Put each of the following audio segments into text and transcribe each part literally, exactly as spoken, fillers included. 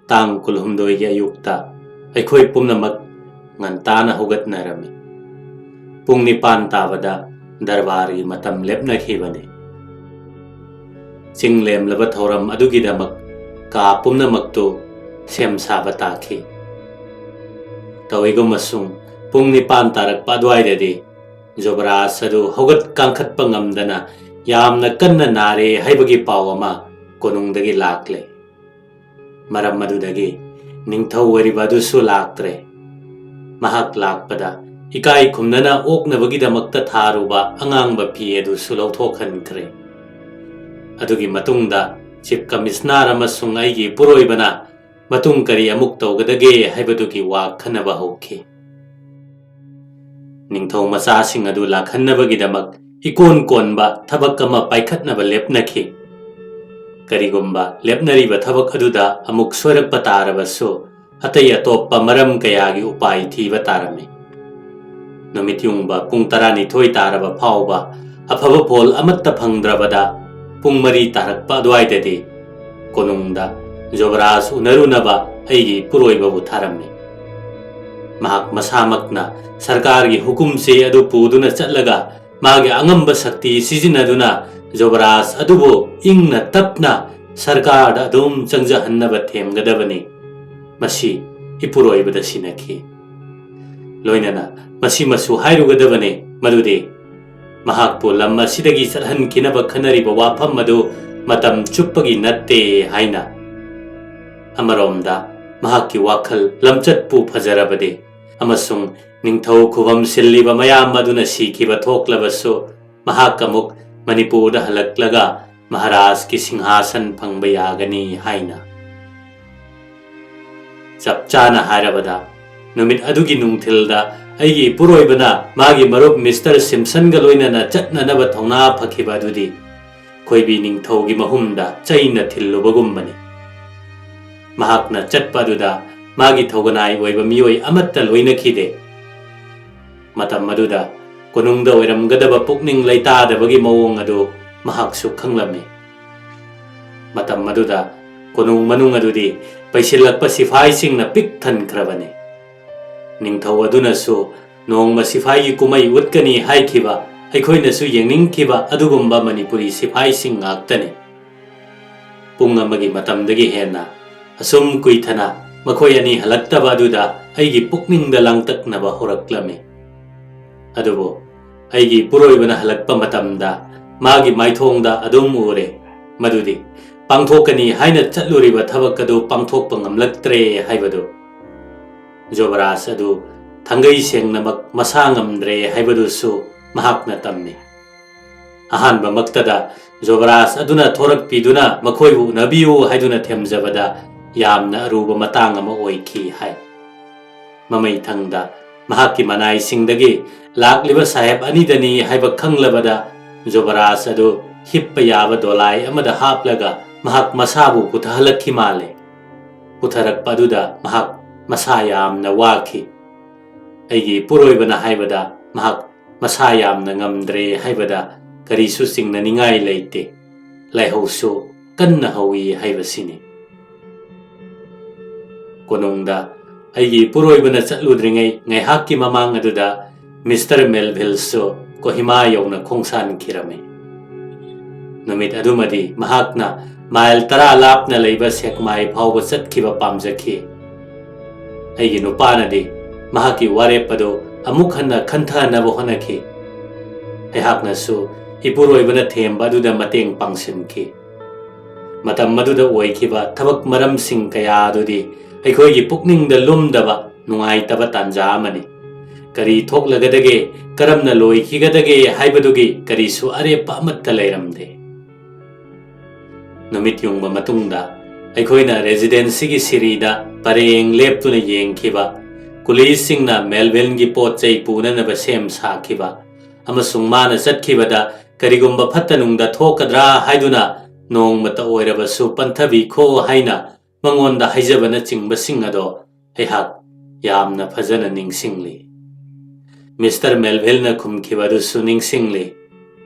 ꯇꯥꯡ ꯀꯨꯟꯍꯨꯝꯗꯣꯏꯒꯤ ꯑꯌꯨꯛꯇ ꯑꯩꯈꯣꯏ ꯄꯨꯝꯅꯃꯛ ꯉꯟꯇꯥꯅ ꯍꯧꯒꯠꯅꯔꯝꯃꯤ꯫ ꯄꯨꯡ ꯅꯤꯄꯥꯟ ꯇꯥꯕꯗ ꯗꯔꯕꯥꯔꯒꯤ ꯃꯇꯝ ꯂꯦꯞꯅꯈꯤꯕꯅꯤ꯫ ꯆꯤꯡ ꯂꯦꯝꯂꯕ ꯊꯧꯔꯝ ꯑꯗꯨꯒꯤꯗꯃꯛ ꯀꯥ ꯄꯨꯝꯅꯃꯛꯇꯨ ꯁꯦꯝ ꯁꯥꯕ ꯇꯥꯈꯤ꯫ ꯇꯧꯏꯒꯨꯝꯕꯁꯨꯡ ꯄꯨꯡ ꯅꯤꯄꯥꯟ ꯇꯥꯔꯛꯄ ꯑꯗꯨꯋꯥꯏꯗꯗꯤ ꯖꯨꯕꯔꯥꯖ ꯑꯗꯨ ꯍꯧꯒꯠ ꯀꯥꯡꯈꯠꯄ ꯉꯝꯗꯅ ꯌꯥꯝꯅ ꯀꯟꯅ ꯅꯥꯔꯦ ꯍꯥꯏꯕꯒꯤ ꯄꯥꯎ ꯑꯃ ꯀꯣꯅꯨꯡꯗꯒꯤ ꯂꯥꯛꯂꯦ꯫ ꯃꯔꯝ ꯑꯗꯨꯗꯒꯤ ꯅꯤꯡꯊꯧ ꯑꯣꯏꯔꯤꯕ ꯑꯗꯨꯁꯨ ꯂꯥꯛꯇ꯭ꯔꯦ꯫ ꯃꯍꯥꯛ ꯂꯥꯛꯄꯗ ꯏꯀꯥꯏ ꯈꯨꯝꯅꯅ ꯑꯣꯛꯅꯕꯒꯤꯗꯃꯛꯇ ꯊꯥꯔꯨꯕ ꯑꯉꯥꯡꯕ ꯐꯤ ꯑꯗꯨꯁꯨ ꯂꯧꯊꯣꯛꯍꯟꯈ꯭ꯔꯦ꯫ ꯑꯗꯨꯒꯤ ꯃꯇꯨꯡꯗ ꯆꯤꯐ ꯀꯃꯤꯁꯅꯔ ꯑꯃꯁꯨꯡ ꯑꯩꯒꯤ ꯏꯄꯨꯔꯣꯏꯕꯅ ꯃꯇꯨꯡ ꯀꯔꯤ ꯑꯃꯨꯛ ꯇꯧꯒꯗꯒꯦ ꯍꯥꯏꯕꯗꯨꯒꯤ ꯋꯥ ꯈꯟꯅꯕ ꯍꯧꯈꯤ꯫ ꯅꯤꯡꯊꯧ ꯃꯆꯥꯁꯤꯡ ꯑꯗꯨ ꯂꯥꯛꯍꯟꯅꯕꯒꯤꯗꯃꯛ ꯏꯀꯣꯟ ꯀꯣꯟꯕ ꯊꯕꯛ ꯑꯃ ꯄꯥꯏꯈꯠꯅꯕ ꯂꯦꯞꯅꯈꯤ꯫ ꯀꯔꯤꯒꯨꯝꯕ ꯂꯦꯞꯅꯔꯤꯕ ꯊꯕꯛ ꯑꯗꯨꯗ ꯑꯃꯨꯛ ꯁꯣꯏꯔꯛꯄ ꯇꯥꯔꯕꯁꯨ, ꯑꯇꯩ ꯑꯇꯣꯞꯄ ꯃꯔꯝ ꯀꯌꯥꯒꯤ ꯎꯄꯥꯏ ꯊꯤꯕ ꯇꯥꯔꯝꯃꯤ꯫ ꯅꯨꯃꯤꯠ ꯌꯨꯡꯕ ꯄꯨꯡ ꯇꯔꯥꯅꯤꯊꯣꯏ ꯇꯥꯔꯕ ꯐꯥꯎꯕ ꯑꯐꯕ ꯐꯣꯜ ꯑꯃꯠꯇ ꯐꯪꯗ꯭ꯔꯕꯗ, ꯄꯨꯡ ꯃꯔꯤ ꯇꯥꯔꯛꯄ ꯑꯗꯨꯋꯥꯏꯗꯗꯤ ꯀꯣꯅꯨꯡꯗ ꯖꯣꯕꯔꯥꯖ ꯎꯅꯔꯨꯅꯕ ꯑꯩꯒꯤ ꯏꯄꯨꯔꯣꯏꯕꯕꯨ ꯊꯥꯔꯝꯃꯤ꯫ ꯃꯍꯥꯛ ꯃꯁꯥꯃꯛꯅ ꯁꯔꯀꯥꯔꯒꯤ ꯍꯨꯀꯨꯝ ꯆꯦ ꯑꯗꯨ ꯄꯨꯗꯨꯅ ꯆꯠꯂꯒ ꯃꯥꯒꯤ ꯑꯉꯝꯕ ꯁꯛꯇꯤ ꯁꯤꯖꯤꯟꯅꯗꯨꯅ ꯖꯣꯕꯔꯥꯖ ꯑꯗꯨꯕꯨ ꯏꯪꯅ ꯇꯞꯅ ꯁꯔꯀꯥꯔꯗ ꯑꯗꯨꯝ ꯆꯪꯖꯍꯟꯅꯕ ꯊꯦꯝꯒꯗꯕꯅꯤ꯫ ꯃꯁꯤ ꯏꯄꯨꯔꯣꯏꯕꯗ ꯁꯤꯟꯅꯈꯤ꯫ ꯂꯣꯏꯅꯅ ꯃꯁꯤꯃꯁꯨ ꯍꯥꯏꯔꯨꯒꯗꯕꯅꯤ ꯃꯗꯨꯗꯤ ꯃꯍꯥꯛꯄꯨ ꯂꯝ ꯑꯁꯤꯗꯒꯤ ꯆꯠꯍꯟꯈꯤꯅꯕ ꯈꯟꯅꯔꯤꯕ ꯋꯥꯐꯝ ꯑꯗꯨ ꯃꯇꯝ ꯆꯨꯞꯄꯒꯤ ꯅꯠꯇꯦ ꯍꯥꯏꯅ꯫ ꯑꯃꯔꯣꯝꯗ ꯃꯍꯥꯛꯀꯤ ꯋꯥꯈꯜ ꯂꯝꯆꯠꯄꯨ ꯐꯖꯔꯕꯗꯤ ꯑꯃꯁꯨꯡ ꯅꯤꯡꯊꯧ ꯈꯨꯕꯝ ꯁꯤꯜꯂꯤꯕ ꯃꯌꯥꯝ ꯑꯗꯨꯅ ꯁꯤꯈꯤꯕ ꯊꯣꯛꯂꯕꯁꯨ, ꯃꯍꯥꯛ ꯑꯃꯨꯛ ꯃꯅꯤꯄꯨꯔꯗ ꯍꯜꯂꯛꯂꯒ ꯃꯍꯥꯔꯥꯖꯀꯤ ꯁꯤꯡꯍꯥꯁꯟ ꯐꯪꯕ ꯌꯥꯒꯅꯤ ꯍꯥꯏꯅ꯫ ꯆꯞ ꯆꯥꯅ ꯍꯥꯏꯔꯕꯗ, ꯅꯨꯃꯤꯠ ꯑꯗꯨꯒꯤ ꯅꯨꯡꯊꯤꯜꯗ ꯑꯩꯒꯤ ꯏꯄꯨꯔꯣꯏꯕꯅ ꯃꯥꯒꯤ ꯃꯔꯨꯞ ꯃꯤꯁꯇꯔ ꯁꯤꯝꯁꯟꯒ ꯂꯣꯏꯅꯅ ꯆꯠꯅꯅꯕ ꯊꯧꯅꯥ ꯐꯈꯤꯕ ꯑꯗꯨꯗꯤ ꯈꯣꯏꯕꯤ ꯅꯤꯡꯊꯧꯒꯤ ꯃꯍꯨꯝꯗ ꯆꯩꯅ ꯊꯤꯜꯂꯨꯕꯒꯨꯝꯕꯅꯤ꯫ ꯃꯍꯥꯛꯅ ꯆꯠꯄ ꯑꯗꯨꯗ ꯃꯥꯒꯤ ꯊꯧꯒꯅꯥꯏ ꯑꯣꯏꯕ ꯃꯤꯑꯣꯏ ꯑꯃꯠꯇ ꯂꯣꯏꯅꯈꯤꯗꯦ꯫ ꯃꯇꯝ ꯑꯗꯨꯗ ꯀꯣꯅꯨꯡꯗ ꯑꯣꯏꯔꯝꯒꯗꯕ ꯄꯨꯛꯅꯤꯡ ꯂꯩꯇꯥꯗꯕꯒꯤ ꯃꯑꯣꯡ ꯑꯗꯨ ꯃꯍꯥꯛꯁꯨ ꯈꯪꯂꯝꯃꯤ꯫ ꯃꯇꯝ ꯑꯗꯨꯗ ꯀꯣꯅꯨꯡ ꯃꯅꯨꯡ ꯑꯗꯨꯗꯤ ꯄꯩꯁꯤꯜꯂꯛꯄ ꯁꯤꯐꯥꯏꯁꯤꯡꯅ ꯄꯤꯛ ꯊꯟꯈ꯭ꯔꯕꯅꯤ꯫ ꯅꯤꯡꯊꯧ ꯑꯗꯨꯅꯁꯨ ꯅꯣꯡꯃ ꯁꯤꯐꯥꯏꯒꯤ ꯀꯨꯝꯍꯩ ꯎꯠꯀꯅꯤ ꯍꯥꯏꯈꯤꯕ ꯑꯩꯈꯣꯏꯅꯁꯨ ꯌꯦꯡꯅꯤꯡꯈꯤꯕ ꯑꯗꯨꯒꯨꯝꯕ ꯃꯅꯤꯄꯨꯔꯤ ꯁꯤꯐꯥꯏꯁꯤꯡ ꯉꯥꯛꯇꯅꯤ꯫ ꯄꯨꯡ ꯑꯃꯒꯤ ꯃꯇꯝꯗꯒꯤ ꯍꯦꯟꯅ ꯑꯁꯨꯝ ꯀꯨꯏꯊꯅ ꯃꯈꯣꯏ ꯑꯅꯤ ꯍꯜꯂꯛꯇꯕ ꯑꯗꯨꯗ ꯑꯩꯒꯤ ꯄꯨꯛꯅꯤꯡꯗ ꯂꯥꯡꯇꯛꯅꯕ ꯍꯧꯔꯛꯂꯝꯃꯤ꯫ ꯑꯗꯨꯕꯨ ꯑꯩꯒꯤ ꯏꯄꯨꯔꯣꯏꯕꯅ ꯍꯜꯂꯛꯄ ꯃꯇꯝꯗ ꯃꯥꯒꯤ ꯃꯥꯏꯊꯣꯡꯗ ꯑꯗꯨꯝ ꯎꯔꯦ ꯃꯗꯨꯗꯤ ꯄꯥꯡꯊꯣꯛꯀꯅꯤ ꯍꯥꯏꯅ ꯆꯠꯂꯨꯔꯤꯕ ꯊꯕꯛ ꯑꯗꯨ ꯄꯥꯡꯊꯣꯛꯄ ꯉꯝꯂꯛꯇ꯭ꯔꯦ ꯍꯥꯏꯕꯗꯨ꯫ ꯖꯣꯕꯔꯥꯖ ꯑꯗꯨ ꯊꯥꯡꯒꯩ ꯁꯦꯡꯅꯃꯛ ꯃꯁꯥ ꯉꯝꯗ꯭ꯔꯦ ꯍꯥꯏꯕꯗꯨꯁꯨ ꯃꯍꯥꯛꯅ ꯇꯝꯃꯤ꯫ ꯑꯍꯥꯟꯕꯃꯛꯇꯗ ꯖꯣꯕꯔꯥꯖ ꯑꯗꯨꯅ ꯊꯣꯔꯛꯄꯤꯗꯨꯅ ꯃꯈꯣꯏꯕꯨ ꯎꯅꯕꯤꯌꯨ ꯍꯥꯏꯗꯨꯅ ꯊꯦꯝꯖꯕꯗ ꯌꯥꯝꯅ ꯑꯔꯨꯕ ꯃꯇꯥꯡ ꯑꯃ ꯑꯣꯏꯈꯤ ꯍꯥꯏ꯫ ꯃꯃꯩꯊꯪꯗ ꯃꯍꯥꯛꯀꯤ ꯃꯅꯥꯏꯁꯤꯡꯗꯒꯤ ꯂꯥꯛꯂꯤꯕ ꯁꯥꯍꯦꯕ ꯑꯅꯤꯗꯅꯤ ꯍꯥꯏꯕ ꯈꯪꯂꯕꯗ ꯖꯣꯕꯔꯥꯖ ꯑꯗꯨ ꯍꯤꯞꯄ ꯌꯥꯕ ꯗꯣꯂꯥꯏ ꯑꯃꯗ ꯍꯥꯞꯂꯒ ꯃꯍꯥꯛ ꯃꯁꯥꯕꯨ ꯄꯨꯊꯍꯜꯂꯛꯈꯤ ꯃꯥꯜꯂꯦ꯫ ꯄꯨꯊꯔꯛꯄ ꯑꯗꯨꯗ ꯃꯍꯥꯛ ꯃꯁꯥ ꯌꯥꯝꯅ ꯋꯥꯈꯤ꯫ ꯑꯩꯒꯤ ꯏꯄꯨꯔꯣꯏꯕꯅ ꯍꯥꯏꯕꯗ ꯃꯍꯥꯛ ꯃꯁꯥ ꯌꯥꯝꯅ ꯉꯝꯗ꯭ꯔꯦ ꯍꯥꯏꯕꯗ ꯀꯔꯤꯁꯨ ꯆꯤꯡꯅꯅꯤꯡꯉꯥꯏ ꯂꯩꯇꯦ꯫ ꯂꯥꯏꯍꯧꯁꯨ ꯀꯟꯅ ꯍꯧꯏ ꯍꯥꯏꯕꯁꯤꯅꯤ꯫ ꯀꯣꯅꯨꯡꯗ ꯑꯩꯒꯤ ꯏꯄꯨꯔꯣꯏꯕꯅ ꯆꯠꯂꯨꯗ꯭ꯔꯤꯉꯩ ꯉꯥꯏꯍꯥꯛꯀꯤ ꯃꯃꯥꯡ ꯑꯗꯨꯗ ꯃꯤꯁꯇꯔ ꯃꯦꯜꯚꯤꯜꯁꯨ ꯀꯣꯍꯤꯃꯥ ꯌꯧꯅ ꯈꯣꯡꯁꯥꯟꯈꯤꯔꯝꯃꯤ꯫ ꯅꯨꯃꯤꯠ ꯑꯗꯨꯃꯗꯤ ꯃꯍꯥꯛꯅ ꯃꯥꯏꯜ ꯇꯔꯥ ꯂꯥꯞꯅ ꯂꯩꯕ ꯁꯦꯛꯃꯥꯏ ꯐꯥꯎꯕ ꯆꯠꯈꯤꯕ ꯄꯥꯝꯖꯈꯤ꯫ ꯑꯩꯒꯤ ꯅꯨꯄꯥꯅꯗꯤ ꯃꯍꯥꯛꯀꯤ ꯋꯥꯔꯦꯞ ꯑꯗꯨ ꯑꯃꯨꯛ ꯍꯟꯅ ꯈꯟꯊꯅꯕ ꯍꯣꯠꯅꯈꯤ꯫ ꯑꯩꯍꯥꯛꯅꯁꯨ ꯏꯄꯨꯔꯣꯏꯕꯅ ꯊꯦꯝꯕ ꯑꯗꯨꯗ ꯃꯇꯦꯡ ꯄꯥꯡꯁꯤꯟꯈꯤ꯫ ꯃꯇꯝ ꯑꯗꯨꯗ ꯑꯣꯏꯈꯤꯕ ꯊꯕꯛ ꯃꯔꯝꯁꯤꯡ ꯀꯌꯥ ꯑꯗꯨꯗꯤ ꯑꯩꯈꯣꯏꯒꯤ ꯄꯨꯛꯅꯤꯡꯗ ꯂꯨꯝꯗꯕ ꯅꯨꯡꯉꯥꯏꯇꯕ ꯇꯥꯟꯖꯥ ꯑꯃꯅꯤ꯫ ꯀꯔꯤ ꯊꯣꯛꯂꯒꯗꯒꯦ, ꯀꯔꯝꯅ ꯂꯣꯏꯈꯤꯒꯗꯒꯦ ꯍꯥꯏꯕꯗꯨꯒꯤ ꯀꯔꯤꯁꯨ ꯑꯔꯦꯞꯄ ꯑꯃꯠꯇ ꯂꯩꯔꯝꯗꯦ꯫ ꯅꯨꯃꯤꯠ ꯌꯨꯡꯕ ꯃꯇꯨꯡꯗ ꯑꯩꯈꯣꯏꯅ ꯔꯦꯖꯤꯗꯦꯟꯁꯤꯒꯤ ꯁꯤꯔꯤꯗ ꯄꯔꯦꯡ ꯂꯦꯞꯇꯨꯅ ꯌꯦꯡꯈꯤꯕ, ꯀꯨꯂꯤꯁꯁꯤꯡꯅ ꯃꯦꯜꯚꯤꯟꯒꯤ ꯄꯣꯠ ꯆꯩ ꯄꯨꯅꯅꯕ ꯁꯦꯝ ꯁꯥꯈꯤꯕ, ꯑꯃꯁꯨꯡ ꯃꯥꯅ ꯆꯠꯈꯤꯕꯗ ꯀꯔꯤꯒꯨꯝꯕ ꯐꯠꯇ ꯅꯨꯡꯗ ꯊꯣꯛꯀꯗ꯭ꯔꯥ ꯍꯥꯏꯗꯨꯅ ꯅꯣꯡꯃꯇ ꯑꯣꯏꯔꯕꯁꯨ ꯄꯟꯊꯕꯤꯈꯣ ꯍꯥꯏꯅ ꯃꯉꯣꯟꯗ ꯍꯥꯏꯖꯕꯅꯆꯤꯡꯕꯁꯤꯡ ꯑꯗꯣ ꯑꯩꯍꯥꯛ ꯌꯥꯝꯅ ꯐꯖꯅ ꯅꯤꯡꯁꯤꯡꯂꯤ꯫ ꯃꯤꯁꯇꯔ ꯃꯦꯜꯚꯤꯜꯅ ꯈꯨꯝꯈꯤꯕ ꯑꯗꯨꯁꯨ ꯅꯤꯡꯁꯤꯡꯂꯤ꯫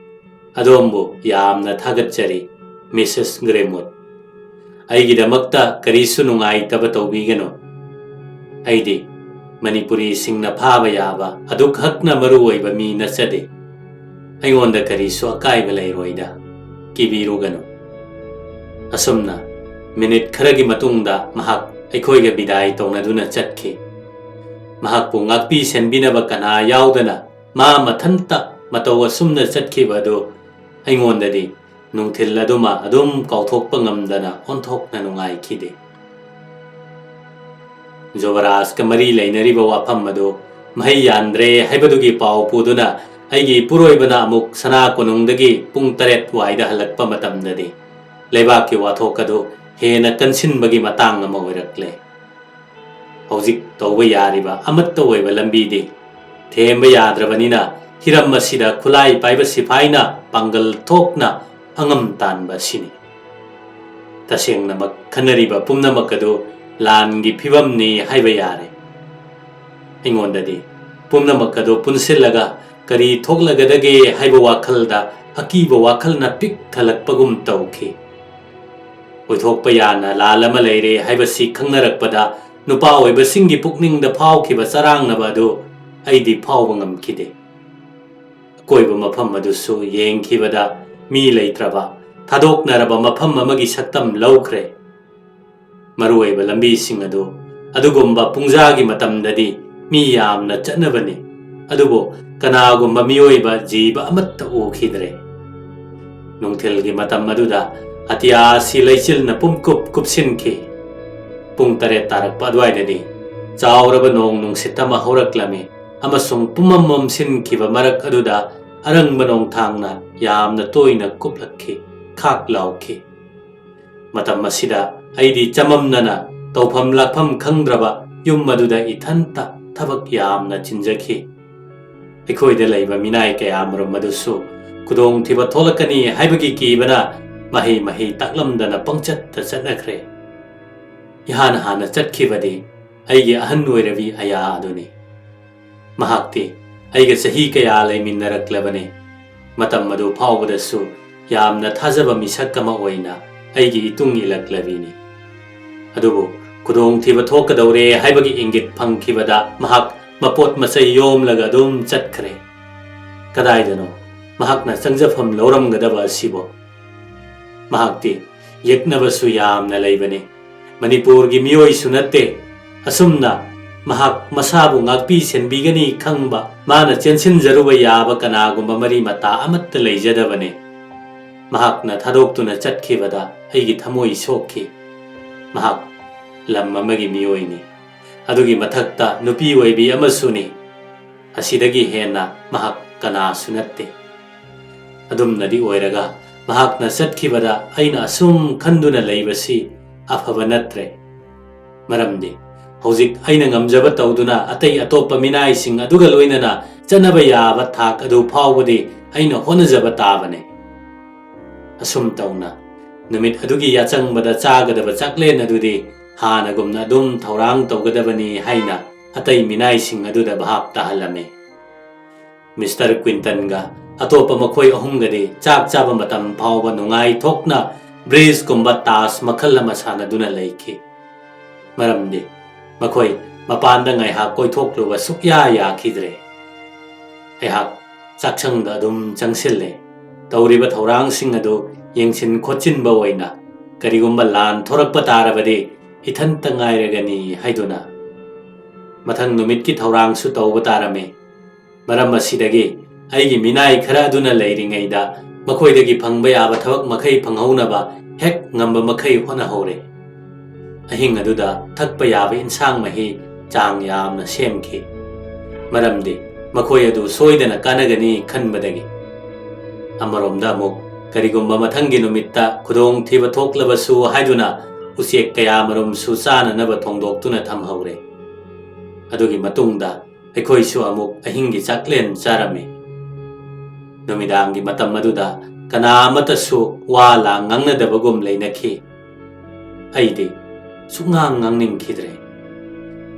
"ꯑꯗꯣꯝꯕꯨ ꯌꯥꯝꯅ ꯊꯥꯒꯠꯆꯔꯤ, ꯃꯤꯁꯦꯁ ꯒ꯭ꯔꯦꯃꯨꯠ꯫ ꯑꯩꯒꯤꯗꯃꯛꯇ ꯀꯔꯤꯁꯨ ꯅꯨꯡꯉꯥꯏꯇꯕ ꯇꯧꯕꯤꯒꯅꯨ꯫ ꯑꯩꯗꯤ ꯃꯅꯤꯄꯨꯔꯤꯁꯤꯡꯅ ꯐꯥꯕ ꯌꯥꯕ ꯑꯗꯨꯛ ꯍꯛꯅ ꯃꯔꯨ ꯑꯣꯏꯕ ꯃꯤ ꯅꯠꯆꯗꯦ꯫ ꯑꯩꯉꯣꯟꯗ ꯀꯔꯤꯁꯨ ꯑꯀꯥꯏꯕ ꯂꯩꯔꯣꯏꯗ꯫ ꯀꯤꯕꯤꯔꯨꯒꯅꯨ꯫ ꯑꯁꯨꯝꯅ ꯃꯤꯅꯤꯠ ꯈꯔꯒꯤ ꯃꯇꯨꯡꯗ ꯃꯍꯥꯛ ꯑꯩꯈꯣꯏꯒ ꯕꯤꯗꯥꯏ ꯇꯧꯅꯗꯨꯅ ꯆꯠꯈꯤ꯫ ꯃꯍꯥꯛꯄꯨ ꯉꯥꯛꯄꯤ ꯁꯦꯟꯕꯤꯅꯕ ꯀꯅꯥ ꯌꯥꯎꯗꯅ ꯃꯥ ꯃꯊꯟꯇ ꯃꯇꯧ ꯑꯁꯨꯝꯅ ꯆꯠꯈꯤꯕ ꯑꯗꯨ ꯑꯩꯉꯣꯟꯗꯗꯤ ꯅꯨꯡꯊꯤꯜ ꯑꯗꯨꯃ ꯑꯗꯨꯝ ꯀꯥꯎꯊꯣꯛꯄ ꯉꯝꯗꯅ ꯑꯣꯟꯊꯣꯛꯅ ꯅꯨꯡꯉꯥꯏꯈꯤꯗꯦ꯫ ꯖꯨꯕꯔꯥꯖꯀ ꯃꯔꯤ ꯂꯩꯅꯔꯤꯕ ꯋꯥꯐꯝ ꯑꯗꯨ ꯃꯍꯩ ꯌꯥꯟꯗ꯭ꯔꯦ ꯍꯥꯏꯕꯗꯨꯒꯤ ꯄꯥꯎ ꯄꯨꯗꯨꯅ ꯑꯩꯒꯤ ꯏꯄꯨꯔꯣꯏꯕꯅ ꯑꯃꯨꯛ ꯁꯅꯥ ꯀꯣꯅꯨꯡꯗꯒꯤ ꯄꯨꯡ ꯇꯔꯦꯠ ꯋꯥꯏꯗ ꯍꯜꯂꯛꯄ ꯃꯇꯝꯗꯗꯤ ꯂꯩꯕꯥꯛꯀꯤ ꯋꯥꯊꯣꯛ ꯑꯗꯨ ꯍꯦꯟꯅ ꯀꯟꯁꯤꯟꯕꯒꯤ ꯃꯇꯥꯡ ꯑꯃ ꯑꯣꯏꯔꯛꯂꯦ꯫ ꯍꯧꯖꯤꯛ ꯇꯧꯕ ꯌꯥꯔꯤꯕ ꯑꯃꯠꯇ ꯑꯣꯏꯕ ꯂꯝꯕꯤꯗꯤ ꯊꯦꯝꯕ ꯌꯥꯗ꯭ꯔꯕꯅꯤꯅ ꯍꯤꯔꯝ ꯑꯁꯤꯗ ꯈꯨꯠꯂꯥꯏ ꯄꯥꯏꯕ ꯁꯤꯐꯥꯏꯅ ꯄꯥꯡꯒꯜ ꯊꯣꯛꯅ ꯑꯉꯝ ꯇꯥꯟꯕ ꯑꯁꯤꯅꯤ꯫ ꯇꯁꯦꯡꯅꯃꯛ ꯈꯟꯅꯔꯤꯕ ꯄꯨꯝꯅꯃꯛ ꯑꯗꯨ ꯂꯥꯟꯒꯤ ꯐꯤꯕꯝꯅꯤ ꯍꯥꯏꯕ ꯌꯥꯔꯦ꯫ ꯑꯩꯉꯣꯟꯗꯗꯤ ꯄꯨꯝꯅꯃꯛ ꯑꯗꯨ ꯄꯨꯟꯁꯤꯜꯂꯒ ꯀꯔꯤ ꯊꯣꯛꯂꯒꯗꯒꯦ ꯍꯥꯏꯕ ꯋꯥꯈꯜꯗ ꯑꯀꯤꯕ ꯋꯥꯈꯜꯅ ꯄꯤꯛ ꯊꯜꯂꯛꯄꯒꯨꯝ ꯇꯧꯈꯤ꯫ ꯑꯣꯏꯊꯣꯛꯄ ꯌꯥꯅ ꯂꯥꯜ ꯑꯃ ꯂꯩꯔꯦ ꯍꯥꯏꯕꯁꯤ ꯈꯪꯅꯔꯛꯄꯗ ꯅꯨꯄꯥ ꯑꯣꯏꯕꯁꯤꯡꯒꯤ ꯄꯨꯛꯅꯤꯡꯗ ꯐꯥꯎꯈꯤꯕ ꯆꯔꯥꯡꯅꯕ ꯑꯗꯨ ꯑꯩꯗꯤ ꯐꯥꯎꯕ ꯉꯝꯈꯤꯗꯦ꯫ ꯑꯀꯣꯏꯕ ꯃꯐꯝ ꯑꯗꯨꯁꯨ ꯌꯦꯡꯈꯤꯕꯗ ꯃꯤ ꯂꯩꯇ꯭ꯔꯕ, ꯊꯥꯗꯣꯛꯅꯔꯕ ꯃꯐꯝ ꯑꯃꯒꯤ ꯁꯛꯇꯝ ꯂꯧꯈ꯭ꯔꯦ꯫ ꯃꯔꯨꯑꯣꯏꯕ ꯂꯝꯕꯤꯁꯤꯡ ꯑꯗꯨ ꯑꯗꯨꯒꯨꯝꯕ ꯄꯨꯡꯖꯥꯒꯤ ꯃꯇꯝꯗꯗꯤ ꯃꯤ ꯌꯥꯝꯅ ꯆꯠꯅꯕꯅꯤ, ꯑꯗꯨꯕꯨ ꯀꯅꯥꯒꯨꯝꯕ ꯃꯤꯑꯣꯏꯕ ꯖꯤꯕ ꯑꯃꯠꯇ ꯎꯈꯤꯗ꯭ꯔꯦ꯫ ꯅꯨꯡꯊꯤꯜꯒꯤ ꯃꯇꯝ ꯑꯗꯨꯗ ꯑꯇꯤꯌꯥ ꯑꯁꯤ ꯂꯩꯆꯤꯜꯅ ꯄꯨꯝꯀꯨꯞ ꯀꯨꯞꯁꯤꯟꯈꯤ꯫ ꯄꯨꯡ ꯇꯔꯦꯠ ꯇꯥꯔꯛꯄ ꯑꯗꯨꯋꯥꯏꯗꯗꯤ ꯆꯥꯎꯔꯕ ꯅꯣꯡ ꯅꯨꯡꯁꯤꯠ ꯑꯃ ꯍꯧꯔꯛꯂꯝꯃꯤ ꯑꯃꯁꯨꯡ ꯄꯨꯝꯃꯝ ꯃꯝꯁꯤꯟꯈꯤꯕ ꯃꯔꯛ ꯑꯗꯨꯗ ꯑꯔꯪꯕ ꯅꯣꯡꯊꯥꯡꯅ ꯌꯥꯝꯅ ꯇꯣꯏꯅ ꯀꯨꯞꯂꯛꯈꯤ, ꯈꯥꯛ ꯂꯥꯎꯈꯤ꯫ ꯃꯇꯝ ꯑꯁꯤꯗ ꯑꯩꯗꯤ ꯆꯃꯝꯅꯅ ꯇꯧꯐꯝ ꯂꯥꯛꯐꯝ ꯈꯪꯗ꯭ꯔꯕ ꯌꯨꯝ ꯑꯗꯨꯗ ꯏꯊꯟꯇ ꯊꯕꯛ ꯌꯥꯝꯅ ꯆꯤꯟꯖꯈꯤ꯫ ꯑꯩꯈꯣꯏꯗ ꯂꯩꯕ ꯃꯤꯅꯥꯏ ꯀꯌꯥꯃꯔꯨꯝ ꯑꯗꯨꯁꯨ ꯈꯨꯗꯣꯡꯊꯤꯕ ꯊꯣꯛꯂꯛꯀꯅꯤ ꯍꯥꯏꯕꯒꯤ ꯀꯤꯕꯅ ꯃꯍꯩ ꯃꯍꯩ ꯇꯥꯛꯂꯝꯗꯅ ꯄꯪꯆꯠꯇ ꯆꯠꯅꯈ꯭ꯔꯦ꯫ ꯏꯍꯥꯟ ꯍꯥꯟꯅ ꯆꯠꯈꯤꯕꯗꯤ ꯑꯩꯒꯤ ꯑꯍꯟ ꯑꯣꯏꯔꯕꯤ ꯑꯌꯥ ꯑꯗꯨꯅꯤ꯫ ꯃꯍꯥꯛꯇꯤ ꯑꯩꯒ ꯆꯍꯤ ꯀꯌꯥ ꯂꯩꯃꯤꯟꯅꯔꯛꯂꯕꯅꯤ꯫ ꯃꯇꯝ ꯑꯗꯨ ꯐꯥꯎꯕꯗꯁꯨ ꯌꯥꯝꯅ ꯊꯥꯖꯕ ꯃꯤꯁꯛ ꯑꯃ ꯑꯣꯏꯅ ꯑꯩꯒꯤ ꯏꯇꯨꯡ ꯏꯜꯂꯛꯂꯕꯤꯅꯤ꯫ ꯑꯗꯨꯕꯨ ꯈꯨꯗꯣꯡꯊꯤꯕ ꯊꯣꯛꯀꯗꯧꯔꯦ ꯍꯥꯏꯕꯒꯤ ꯏꯪꯒꯤꯠ ꯐꯪꯈꯤꯕꯗ ꯃꯍꯥꯛ ꯃꯄꯣꯠ ꯃꯆꯩ ꯌꯣꯝꯂꯒ ꯑꯗꯨꯝ ꯆꯠꯈ꯭ꯔꯦ꯫ ꯀꯗꯥꯏꯗꯅꯣ ꯃꯍꯥꯛꯅ ꯆꯪꯖꯐꯝ ꯂꯧꯔꯝꯒꯗꯕ ꯑꯁꯤꯕꯣ? ꯃꯍꯥꯛꯇꯤ ꯌꯦꯛꯅꯕꯁꯨ ꯌꯥꯝꯅ ꯂꯩꯕꯅꯤ꯫ ꯃꯅꯤꯄꯨꯔꯒꯤ ꯃꯤꯑꯣꯏꯁꯨ ꯅꯠꯇꯦ꯫ ꯑꯁꯨꯝꯅ ꯃꯍꯥꯛ ꯃꯁꯥꯕꯨ ꯉꯥꯛꯄꯤ ꯁꯦꯟꯕꯤꯒꯅꯤ ꯈꯪꯕ, ꯃꯥꯅ ꯆꯦꯟꯁꯤꯟꯖꯔꯨꯕ ꯌꯥꯕ ꯀꯅꯥꯒꯨꯝꯕ ꯃꯔꯤ ꯃꯇꯥ ꯑꯃꯠꯇ ꯂꯩꯖꯗꯕꯅꯤ꯫ ꯃꯍꯥꯛꯅ ꯊꯥꯗꯣꯛꯇꯨꯅ ꯆꯠꯈꯤꯕꯗ ꯑꯩꯒꯤ ꯊꯃꯣꯏ ꯁꯣꯛꯈꯤ꯫ ꯃꯍꯥꯛ ꯂꯝ ꯑꯃꯒꯤ ꯃꯤꯑꯣꯏꯅꯤ꯫ ꯑꯗꯨꯒꯤ ꯃꯊꯛꯇ ꯅꯨꯄꯤ ꯑꯣꯏꯕꯤ ꯑꯃꯁꯨꯅꯤ꯫ ꯑꯁꯤꯗꯒꯤ ꯍꯦꯟꯅ ꯃꯍꯥꯛ ꯀꯅꯥꯁꯨ ꯅꯠꯇꯦ꯫ ꯑꯗꯨꯝꯅꯗꯤ ꯑꯣꯏꯔꯒ ꯃꯍꯥꯛꯅ ꯆꯠꯈꯤꯕꯗ ꯑꯩꯅ ꯑꯁꯨꯝ ꯈꯟꯗꯨꯅ ꯂꯩꯕꯁꯤ ꯑꯐꯕ ꯅꯠꯇ꯭ꯔꯦ꯫ ꯃꯔꯝꯗꯤ ꯍꯧꯖꯤꯛ ꯑꯩꯅ ꯉꯝꯖꯕ ꯇꯧꯗꯨꯅ ꯑꯇꯩ ꯑꯇꯣꯞꯄ ꯃꯤꯅꯥꯏꯁꯤꯡ ꯑꯗꯨꯒ ꯂꯣꯏꯅꯅ ꯆꯠꯅꯕ ꯌꯥꯕ ꯊꯥꯛ ꯑꯗꯨ ꯐꯥꯎꯕꯗꯤ ꯑꯩꯅ ꯍꯣꯠꯅꯖꯕ ꯇꯥꯕꯅꯤ꯫ ꯑꯁꯨꯝ ꯇꯧꯅ ꯅꯨꯃꯤꯠ ꯑꯗꯨꯒꯤ ꯌꯥꯆꯪꯕꯗ ꯆꯥꯒꯗꯕ ꯆꯥꯛꯂꯦꯟ ꯑꯗꯨꯗꯤ ꯍꯥꯟꯅꯒꯨꯝꯅ ꯑꯗꯨꯝ ꯊꯧꯔꯥꯡ ꯇꯧꯒꯗꯕꯅꯤ ꯍꯥꯏꯅ ꯑꯇꯩ ꯃꯤꯅꯥꯏꯁꯤꯡ ꯑꯗꯨꯗ ꯚꯥꯞ ꯇꯥꯍꯜꯂꯝꯃꯤ꯫ ꯃꯤꯁꯇꯔ ꯀ꯭ꯋꯤꯟꯇꯟꯒ ꯑꯇꯣꯞꯄ ꯃꯈꯣꯏ ꯑꯍꯨꯝꯒꯗꯤ ꯆꯥꯛ ꯆꯥꯕ ꯃꯇꯝ ꯐꯥꯎꯕ ꯅꯨꯡꯉꯥꯏꯊꯣꯛꯅ ꯕ꯭ꯔꯤꯖꯀꯨꯝꯕ ꯇꯥꯁ ꯃꯈꯜ ꯑꯃ ꯁꯥꯟꯅꯗꯨꯅ ꯂꯩꯈꯤ꯫ ꯃꯔꯝꯗꯤ ꯃꯈꯣꯏ ꯃꯄꯥꯟꯗ ꯉꯥꯏꯍꯥꯛ ꯀꯣꯏꯊꯣꯛꯂꯨꯕ ꯁꯨꯛꯌꯥ ꯌꯥꯈꯤꯗ꯭ꯔꯦ꯫ ꯑꯩꯍꯥꯛ ꯆꯥꯛꯁꯪꯗ ꯑꯗꯨꯝ ꯆꯪꯁꯤꯜꯂꯦ꯫ ꯇꯧꯔꯤꯕ ꯊꯧꯔꯥꯡꯁꯤꯡ ꯑꯗꯨ ꯌꯦꯡꯁꯤꯟ ꯈꯣꯠꯆꯤꯟꯕ ꯑꯣꯏꯅ, ꯀꯔꯤꯒꯨꯝꯕ ꯂꯥꯟ ꯊꯣꯔꯛꯄ ꯇꯥꯔꯕꯗꯤ ꯏꯊꯟꯇ ꯉꯥꯏꯔꯒꯅꯤ ꯍꯥꯏꯗꯨꯅ꯫ ꯃꯊꯪ ꯅꯨꯃꯤꯠꯀꯤ ꯊꯧꯔꯥꯡꯁꯨ ꯇꯧꯕ ꯇꯥꯔꯝꯃꯤ꯫ ꯃꯔꯝ ꯑꯁꯤꯗꯒꯤ ꯑꯩꯒꯤ ꯃꯤꯅꯥꯏ ꯈꯔ ꯑꯗꯨꯅ ꯂꯩꯔꯤꯉꯩꯗ ꯃꯈꯣꯏꯗꯒꯤ ꯐꯪꯕ ꯌꯥꯕ ꯊꯕꯛ ꯃꯈꯩ ꯐꯪꯍꯧꯅꯕ ꯍꯦꯛ ꯉꯝꯕ ꯃꯈꯩ ꯍꯣꯠꯅꯍꯧꯔꯦ꯫ ꯑꯍꯤꯡ ꯑꯗꯨꯗ ꯊꯛꯄ ꯌꯥꯕ ꯏꯟꯁꯥꯡ ꯃꯍꯤ ꯆꯥꯡ ꯌꯥꯝꯅ ꯁꯦꯝꯈꯤ꯫ ꯃꯔꯝꯗꯤ ꯃꯈꯣꯏ ꯑꯗꯨ ꯁꯣꯏꯗꯅ ꯀꯥꯟꯅꯒꯅꯤ ꯈꯟꯕꯗꯒꯤ꯫ ꯑꯃꯔꯣꯝꯗ ꯑꯃꯨꯛ ꯀꯔꯤꯒꯨꯝꯕ ꯃꯊꯪꯒꯤ ꯅꯨꯃꯤꯠꯇ ꯈꯨꯗꯣꯡꯊꯤꯕ ꯊꯣꯛꯂꯕꯁꯨ ꯍꯥꯏꯗꯨꯅ ꯎꯆꯦꯛ ꯀꯌꯥꯃꯔꯨꯝꯁꯨ ꯆꯥꯅꯅꯕ ꯊꯣꯡꯗꯣꯛꯇꯨꯅ ꯊꯝꯍꯧꯔꯦ꯫ ꯑꯗꯨꯒꯤ ꯃꯇꯨꯡꯗ ꯑꯩꯈꯣꯏꯁꯨ ꯑꯃꯨꯛ ꯑꯍꯤꯡꯒꯤ ꯆꯥꯛꯂꯦꯟ ꯆꯥꯔꯝꯃꯤ꯫ ꯅꯨꯃꯤꯗꯥꯡꯒꯤ ꯃꯇꯝ ꯑꯗꯨꯗ ꯀꯅꯥ ꯑꯃꯠꯇꯁꯨ ꯋꯥ ꯂꯥꯡ ꯉꯥꯡꯅꯗꯕꯒꯨꯝ ꯂꯩꯅꯈꯤ꯫ ꯑꯩꯗꯤ ꯁꯨꯛꯉꯥꯡ ꯉꯥꯡꯅꯤꯡꯈꯤꯗ꯭ꯔꯦ꯫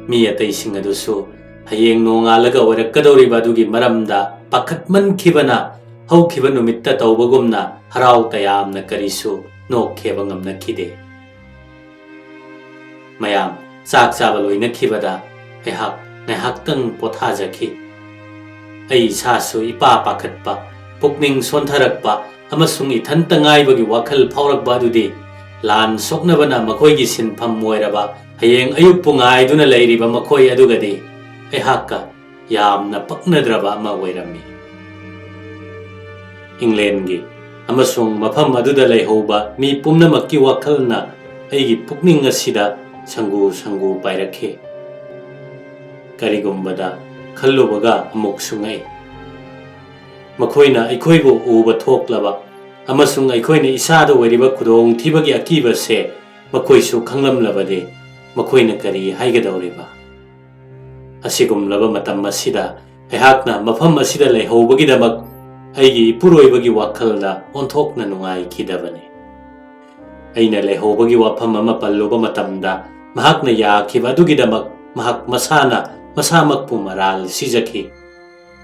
ꯃꯤ ꯑꯇꯩꯁꯤꯡ ꯑꯗꯨꯁꯨ ꯍꯌꯦꯡ ꯅꯣꯡꯉꯥꯜꯂꯒ ꯑꯣꯏꯔꯛꯀꯗꯧꯔꯤꯕ ꯑꯗꯨꯒꯤ ꯃꯔꯝꯗ ꯄꯥꯈꯠꯃꯟꯈꯤꯕꯅ ꯍꯧꯈꯤꯕ ꯅꯨꯃꯤꯠꯇ ꯇꯧꯕꯒꯨꯝꯅ ꯍꯔꯥꯎ ꯇꯌꯥꯝꯅ ꯀꯔꯤꯁꯨ ꯅꯣꯛꯈꯤꯕ ꯉꯝꯅꯈꯤꯗꯦ꯫ ꯃꯌꯥꯝ ꯆꯥꯛ ꯆꯥꯕ ꯂꯣꯏꯅꯈꯤꯕꯗ ꯑꯩꯍꯥꯛ ꯉꯥꯏꯍꯥꯛꯇꯪ ꯄꯣꯊꯥꯖꯈꯤ꯫ ꯑꯩ ꯏꯁꯥꯁꯨ ꯏꯄꯥ ꯄꯥꯈꯠꯄ, ꯄꯨꯛꯅꯤꯡ ꯁꯣꯟꯊꯔꯛꯄ ꯑꯃꯁꯨꯡ ꯏꯊꯟꯇ ꯉꯥꯏꯕꯒꯤ ꯋꯥꯈꯜ ꯐꯥꯎꯔꯛꯄ ꯑꯗꯨꯗꯤ ꯂꯥꯟ ꯁꯣꯛꯅꯕꯅ ꯃꯈꯣꯏꯒꯤ ꯁꯤꯟꯐꯝ ꯑꯣꯏꯔꯕ ꯍꯌꯦꯡ ꯑꯌꯨꯛꯄꯨ ꯉꯥꯏꯗꯨꯅ ꯂꯩꯔꯤꯕ ꯃꯈꯣꯏ ꯑꯗꯨꯒꯗꯤ ꯑꯩꯍꯥꯛꯀ ꯌꯥꯝꯅ ꯄꯛꯅꯗ꯭ꯔꯕ ꯑꯃ ꯑꯣꯏꯔꯝꯃꯤ꯫ ꯏꯪꯂꯦꯟꯒꯤ ꯑꯃꯁꯨꯡ ꯃꯐꯝ ꯑꯗꯨꯗ ꯂꯩꯍꯧꯕ ꯃꯤ ꯄꯨꯝꯅꯃꯛꯀꯤ ꯋꯥꯈꯜꯅ ꯑꯩꯒꯤ ꯄꯨꯛꯅꯤꯡ ꯑꯁꯤꯗ ꯁꯪꯒꯨ ꯁꯪꯒꯨ ꯄꯥꯏꯔꯛꯈꯤ꯫ ꯀꯔꯤꯒꯨꯝꯕꯗ ꯈꯜꯂꯨꯕꯒ ꯑꯃꯨꯛꯁꯨ ꯉꯛꯏ꯫ ꯃꯈꯣꯏꯅ ꯑꯩꯈꯣꯏꯕꯨ ꯎꯕ ꯊꯣꯛꯂꯕ ꯑꯃꯁꯨꯡ ꯑꯩꯈꯣꯏꯅ ꯏꯁꯥꯗ ꯑꯣꯏꯔꯤꯕ ꯈꯨꯗꯣꯡꯊꯤꯕꯒꯤ ꯑꯀꯤꯕꯁꯦ ꯃꯈꯣꯏꯁꯨ ꯈꯪꯂꯝꯂꯕꯗꯤ ꯃꯈꯣꯏꯅ ꯀꯔꯤ ꯍꯥꯏꯒꯗꯧꯔꯤꯕ? ꯑꯁꯤꯒꯨꯝꯂꯕ ꯃꯇꯝ ꯑꯁꯤꯗ ꯑꯩꯍꯥꯛꯅ ꯃꯐꯝ ꯑꯁꯤꯗ ꯂꯩꯍꯧꯕꯒꯤꯗꯃꯛ ꯑꯩꯒꯤ ꯏꯄꯨꯔꯣꯏꯕꯒꯤ ꯋꯥꯈꯜꯗ ꯑꯣꯟꯊꯣꯛꯅ ꯅꯨꯡꯉꯥꯏꯈꯤꯗꯕꯅꯤ꯫ ꯑꯩꯅ ꯂꯩꯍꯧꯕꯒꯤ ꯋꯥꯐꯝ ꯑꯃ ꯄꯜꯂꯨꯕ ꯃꯇꯝꯗ ꯃꯍꯥꯛꯅ ꯌꯥꯈꯤꯕ ꯑꯗꯨꯒꯤꯗꯃꯛ ꯃꯍꯥꯛ ꯃꯁꯥꯅ ꯃꯁꯥꯃꯛꯄꯨ ꯃꯔꯥꯜ ꯁꯤꯖꯈꯤ꯫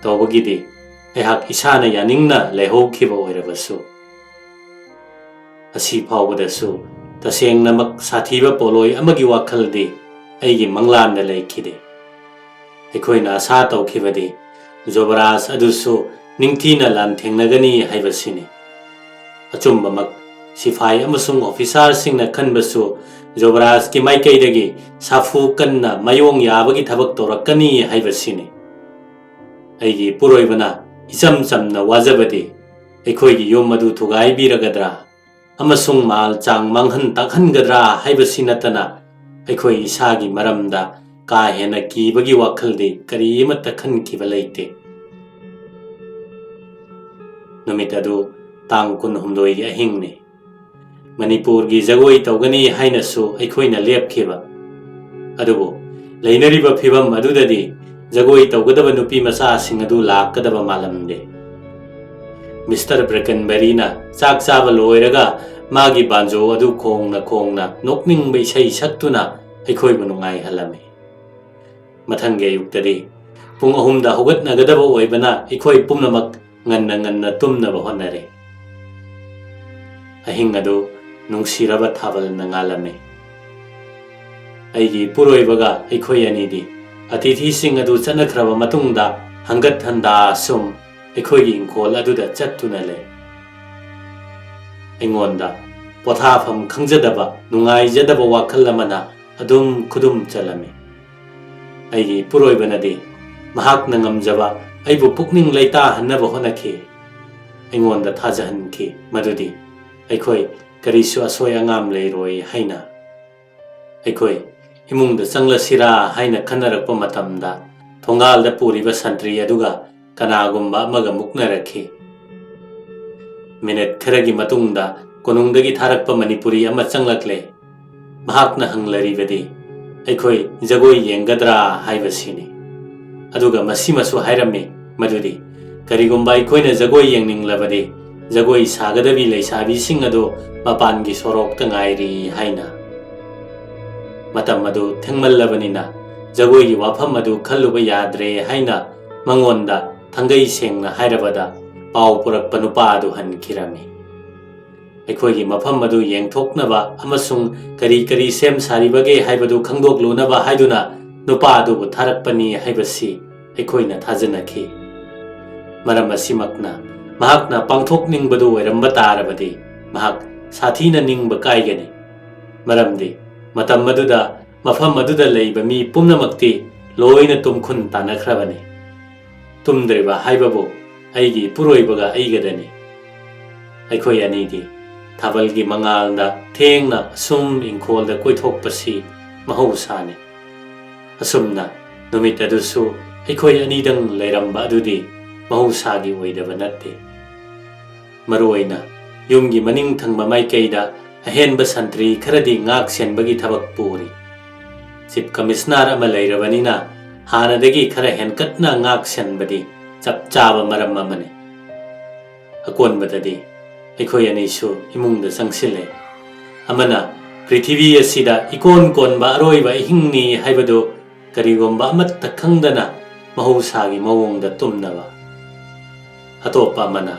ꯇꯧꯕꯒꯤꯗꯤ ꯑꯩꯍꯥꯛ ꯏꯁꯥꯅ ꯌꯥꯅꯤꯡꯅ ꯂꯩꯍꯧꯈꯤꯕ ꯑꯣꯏꯔꯕꯁꯨ꯫ ꯑꯁꯤ ꯐꯥꯎꯕꯗꯁꯨ ꯇꯁꯦꯡꯅꯃꯛ ꯁꯥꯊꯤꯕ ꯄꯣꯠꯂꯣꯏ ꯑꯃꯒꯤ ꯋꯥꯈꯜꯗꯤ ꯑꯩꯒꯤ ꯃꯪꯂꯥꯟꯗ ꯂꯩꯈꯤꯗꯦ꯫ ꯑꯩꯈꯣꯏꯅ ꯑꯁꯥ ꯇꯧꯈꯤꯕꯗꯤ ꯖꯣꯕꯔꯥꯖ ꯑꯗꯨꯁꯨ ꯅꯤꯡꯊꯤꯅ ꯂꯥꯟꯊꯦꯡꯅꯒꯅꯤ ꯍꯥꯏꯕꯁꯤꯅꯤ꯫ ꯑꯆꯨꯝꯕꯃꯛ ꯁꯤꯐꯥꯏ ꯑꯃꯁꯨꯡ ꯑꯣꯐꯤꯁꯥꯔꯁꯤꯡꯅ ꯈꯟꯕꯁꯨ ꯖꯣꯕꯔꯥꯖꯀꯤ ꯃꯥꯏꯀꯩꯗꯒꯤ ꯁꯥꯐꯨ ꯀꯟꯅ ꯃꯥꯌꯣꯡ ꯌꯥꯕꯒꯤ ꯊꯕꯛ ꯇꯧꯔꯛꯀꯅꯤ ꯍꯥꯏꯕꯁꯤꯅꯤ꯫ ꯑꯩꯒꯤ ꯏꯄꯨꯔꯣꯏꯕꯅ ꯏꯆꯝ ꯆꯝꯅ ꯋꯥꯖꯕꯗꯤ ꯑꯩꯈꯣꯏꯒꯤ ꯌꯨꯝ ꯑꯗꯨ ꯊꯨꯒꯥꯏꯕꯤꯔꯒꯗ꯭ꯔꯥ ꯑꯃꯁꯨꯡ ꯃꯥꯜ ꯆꯥꯡ ꯃꯥꯡꯍꯟ ꯇꯥꯛꯍꯟꯒꯗ꯭ꯔꯥ ꯍꯥꯏꯕꯁꯤ ꯅꯠꯇꯅ ꯑꯩꯈꯣꯏ ꯏꯁꯥꯒꯤ ꯃꯔꯝꯗ ꯀꯥ ꯍꯦꯟꯅ ꯀꯤꯕꯒꯤ ꯋꯥꯈꯜꯗꯤ ꯀꯔꯤꯃꯠꯇ ꯈꯟꯈꯤꯕ ꯂꯩꯇꯦ꯫ ꯅꯨꯃꯤꯠ ꯑꯗꯨ ꯇꯥꯡ ꯀꯨꯟꯍꯨꯝꯗꯣꯏꯒꯤ ꯑꯍꯤꯡꯅꯤ꯫ ꯃꯅꯤꯄꯨꯔꯒꯤ ꯖꯒꯣꯏ ꯇꯧꯒꯅꯤ ꯍꯥꯏꯅꯁꯨ ꯑꯩꯈꯣꯏꯅ ꯂꯦꯞꯈꯤꯕ꯫ ꯑꯗꯨꯕꯨ ꯂꯩꯅꯔꯤꯕ ꯐꯤꯕꯝ ꯑꯗꯨꯗꯗꯤ ꯖꯒꯣꯏ ꯇꯧꯒꯗꯕ ꯅꯨꯄꯤ ꯃꯆꯥꯁꯤꯡ ꯑꯗꯨ ꯂꯥꯛꯀꯗꯕ ꯃꯥꯜꯂꯝꯗꯦ꯫ ꯃꯤꯁꯇꯔ ꯕ꯭ꯔꯦꯀꯟꯕꯔꯤꯅ ꯆꯥꯛ ꯆꯥꯕ ꯂꯣꯏꯔꯒ ꯃꯥꯒꯤ ꯕꯥꯟꯖꯣ ꯑꯗꯨ ꯈꯣꯡꯅ ꯈꯣꯡꯅ ꯅꯣꯛꯅꯤꯡꯕ ꯏꯁꯩ ꯁꯛꯇꯨꯅ ꯑꯩꯈꯣꯏꯕꯨ ꯅꯨꯡꯉꯥꯏꯍꯜꯂꯝꯃꯤ꯫ ꯃꯊꯪꯒꯤ ꯑꯌꯨꯛꯇꯗꯤ ꯄꯨꯡ ꯑꯍꯨꯝꯗ ꯍꯧꯒꯠꯅꯒꯗꯕ ꯑꯣꯏꯕꯅ ꯑꯩꯈꯣꯏ ꯄꯨꯝꯅꯃꯛ ꯉꯟꯅ ꯉꯟꯅ ꯇꯨꯝꯅꯕ ꯍꯣꯠꯅꯔꯦ꯫ ꯑꯍꯤꯡ ꯑꯗꯨ ꯅꯨꯡꯁꯤꯔꯕ ꯊꯥꯕꯜꯅ ꯉꯥꯜꯂꯝꯃꯤ꯫ ꯑꯩꯒꯤ ꯏꯄꯨꯔꯣꯏꯕꯒ ꯑꯩꯈꯣꯏ ꯑꯅꯤꯗꯤ ꯑꯇꯤꯊꯤꯁꯤꯡ ꯑꯗꯨ ꯆꯠꯅꯈ꯭ꯔꯕ ꯃꯇꯨꯡꯗ ꯍꯟꯒꯠ ꯍꯟꯗꯥ ꯑꯁꯨꯝ ꯑꯩꯈꯣꯏꯒꯤ ꯏꯪꯈꯣꯜ ꯑꯗꯨꯗ ꯆꯠꯇꯨꯅ ꯂꯩ꯫ ꯑꯩꯉꯣꯟꯗ ꯄꯣꯊꯥꯐꯝ ꯈꯪꯖꯗꯕ, ꯅꯨꯡꯉꯥꯏꯖꯗꯕ ꯋꯥꯈꯜ ꯑꯃꯅ ꯑꯗꯨꯝ ꯈꯨꯗꯨꯝ ꯆꯜꯂꯝꯃꯤ꯫ ꯑꯩꯒꯤ ꯏꯄꯨꯔꯣꯏꯕꯅꯗꯤ ꯃꯍꯥꯛꯅ ꯉꯝꯖꯕ ꯑꯩꯕꯨ ꯄꯨꯛꯅꯤꯡ ꯂꯩꯇꯥꯍꯟꯅꯕ ꯍꯣꯠꯅꯈꯤ꯫ ꯑꯩꯉꯣꯟꯗ ꯊꯥꯖꯍꯟꯈꯤ ꯃꯗꯨꯗꯤ ꯑꯩꯈꯣꯏ ꯀꯔꯤꯁꯨ ꯑꯁꯣꯏ ꯑꯉꯥꯝ ꯂꯩꯔꯣꯏ ꯍꯥꯏꯅ꯫ ꯑꯩꯈꯣꯏ ꯏꯃꯨꯡꯗ ꯆꯪꯂꯁꯤꯔꯥ ꯍꯥꯏꯅ ꯈꯟꯅꯔꯛꯄ ꯃꯇꯝꯗ, ꯊꯣꯡꯒꯥꯜꯗ ꯄꯨꯔꯤꯕ ꯁꯟꯇ꯭ꯔꯤ ꯑꯗꯨꯒ ꯀꯅꯥꯒꯨꯝꯕ ꯑꯃꯒ ꯃꯨꯛꯅꯔꯛꯈꯤ꯫ ꯃꯤꯅꯤꯠ ꯈꯔꯒꯤ ꯃꯇꯨꯡꯗ ꯀꯣꯅꯨꯡꯗꯒꯤ ꯊꯥꯔꯛꯄ ꯃꯅꯤꯄꯨꯔꯤ ꯑꯃ ꯆꯪꯂꯛꯂꯦ꯫ ꯃꯍꯥꯛꯅ ꯍꯪꯂꯔꯤꯕꯗꯤ ꯑꯩꯈꯣꯏ ꯖꯒꯣꯏ ꯌꯦꯡꯒꯗ꯭ꯔꯥ ꯍꯥꯏꯕꯁꯤꯅꯤ꯫ ꯑꯗꯨꯒ ꯃꯁꯤꯃꯁꯨ ꯍꯥꯏꯔꯝꯃꯤ ꯃꯗꯨꯗꯤ ꯀꯔꯤꯒꯨꯝꯕ ꯑꯩꯈꯣꯏꯅ ꯖꯒꯣꯏ ꯌꯦꯡꯅꯤꯡꯂꯕꯗꯤ ꯖꯒꯣꯏ ꯁꯥꯒꯗꯕꯤ ꯂꯩꯁꯥꯕꯤꯁꯤꯡ ꯑꯗꯨ ꯃꯄꯥꯟꯒꯤ ꯁꯣꯔꯣꯛꯇ ꯉꯥꯏꯔꯤ ꯍꯥꯏꯅ꯫ ꯃꯇꯝ ꯑꯗꯨ ꯊꯦꯡꯃꯜꯂꯕꯅꯤꯅ ꯖꯒꯣꯏꯒꯤ ꯋꯥꯐꯝ ꯑꯗꯨ ꯈꯜꯂꯨꯕ ꯌꯥꯗ꯭ꯔꯦ ꯍꯥꯏꯅ ꯃꯉꯣꯟꯗ ꯊꯥꯡꯒꯩ ꯁꯦꯡꯅ ꯍꯥꯏꯔꯕꯗ ꯄꯥꯎ ꯄꯨꯔꯛꯄ ꯅꯨꯄꯥ ꯑꯗꯨ ꯍꯟꯈꯤꯔꯝꯃꯤ꯫ ꯑꯩꯈꯣꯏꯒꯤ ꯃꯐꯝ ꯑꯗꯨ ꯌꯦꯡꯊꯣꯛꯅꯕ ꯑꯃꯁꯨꯡ ꯀꯔꯤ ꯀꯔꯤ ꯁꯦꯝ ꯁꯥꯔꯤꯕꯒꯦ ꯍꯥꯏꯕꯗꯨ ꯈꯪꯗꯣꯛꯂꯨꯅꯕ ꯍꯥꯏꯗꯨꯅ ꯅꯨꯄꯥ ꯑꯗꯨꯕꯨ ꯊꯥꯔꯛꯄꯅꯤ ꯍꯥꯏꯕꯁꯤ ꯑꯩꯈꯣꯏꯅ ꯊꯥꯖꯅꯈꯤ꯫ ꯃꯔꯝ ꯑꯁꯤꯃꯛꯅ ꯃꯍꯥꯛꯅ ꯄꯥꯡꯊꯣꯛꯅꯤꯡꯕꯗꯨ ꯑꯣꯏꯔꯝꯕ ꯇꯥꯔꯕꯗꯤ ꯃꯍꯥꯛ ꯁꯥꯊꯤꯅ ꯅꯤꯡꯕ ꯀꯥꯏꯒꯅꯤ꯫ ꯃꯔꯝꯗꯤ ꯃꯇꯝ ꯑꯗꯨꯗ ꯃꯐꯝ ꯑꯗꯨꯗ ꯂꯩꯕ ꯃꯤ ꯄꯨꯝꯅꯃꯛꯇꯤ ꯂꯣꯏꯅ ꯇꯨꯝꯈꯨꯟ ꯇꯥꯅꯈ꯭ꯔꯕꯅꯤ꯫ ꯇꯨꯝꯗ꯭ꯔꯤꯕ ꯍꯥꯏꯕꯕꯨ ꯑꯩꯒꯤ ꯏꯄꯨꯔꯣꯏꯕꯒ ꯑꯩꯒꯗꯅꯤ꯫ ꯑꯩꯈꯣꯏ ꯑꯅꯤꯗꯤ ꯊꯥꯕꯜꯒꯤ ꯃꯉꯥꯜꯗ ꯊꯦꯡꯅ ꯑꯁꯨꯝ ꯏꯪꯈꯣꯜꯗ ꯀꯣꯏꯊꯣꯛꯄꯁꯤ ꯃꯍꯧꯁꯥꯅꯤ꯫ ꯑꯁꯨꯝꯅ ꯅꯨꯃꯤꯠ ꯑꯗꯨꯁꯨ ꯑꯩꯈꯣꯏ ꯑꯅꯤꯗꯪ ꯂꯩꯔꯝꯕ ꯑꯗꯨꯗꯤ ꯃꯍꯧꯁꯥꯒꯤ ꯑꯣꯏꯗꯕ ꯅꯠꯇꯦ꯫ ꯃꯔꯨꯑꯣꯏꯅ ꯌꯨꯝꯒꯤ ꯃꯅꯤꯡ ꯊꯪꯕ ꯃꯥꯏꯀꯩꯗ ꯑꯍꯦꯟꯕ ꯁꯟꯇ꯭ꯔꯤ ꯈꯔꯗꯤ ꯉꯥꯛ ꯁꯦꯟꯕꯒꯤ ꯊꯕꯛ ꯄꯨꯔꯤ꯫ ꯆꯤꯐ ꯀꯃꯤꯁꯅꯔ ꯑꯃ ꯂꯩꯔꯕꯅꯤꯅ ꯍꯥꯟꯅꯗꯒꯤ ꯈꯔ ꯍꯦꯟꯀꯠꯅ ꯉꯥꯛ ꯁꯦꯟꯕꯗꯤ ꯆꯞ ꯆꯥꯕ ꯃꯔꯝ ꯑꯃꯅꯤ꯫ ꯑꯀꯣꯟꯕꯗꯗꯤ ꯑꯩꯈꯣꯏ ꯑꯅꯤꯁꯨ ꯏꯃꯨꯡꯗ ꯆꯪꯁꯤꯜꯂꯦ꯫ ꯑꯃꯅ ꯄ꯭ꯔꯤꯊꯤꯕꯤ ꯑꯁꯤꯗ ꯏꯀꯣꯟ ꯀꯣꯟꯕ ꯑꯔꯣꯏꯕ ꯑꯍꯤꯡꯅꯤ ꯍꯥꯏꯕꯗꯨ ꯀꯔꯤꯒꯨꯝꯕ ꯑꯃꯠꯇ ꯈꯪꯗꯅ ꯃꯍꯧꯁꯥꯒꯤ ꯃꯑꯣꯡꯗ ꯇꯨꯝꯅꯕ꯫ ꯑꯇꯣꯞꯄ ꯑꯃꯅ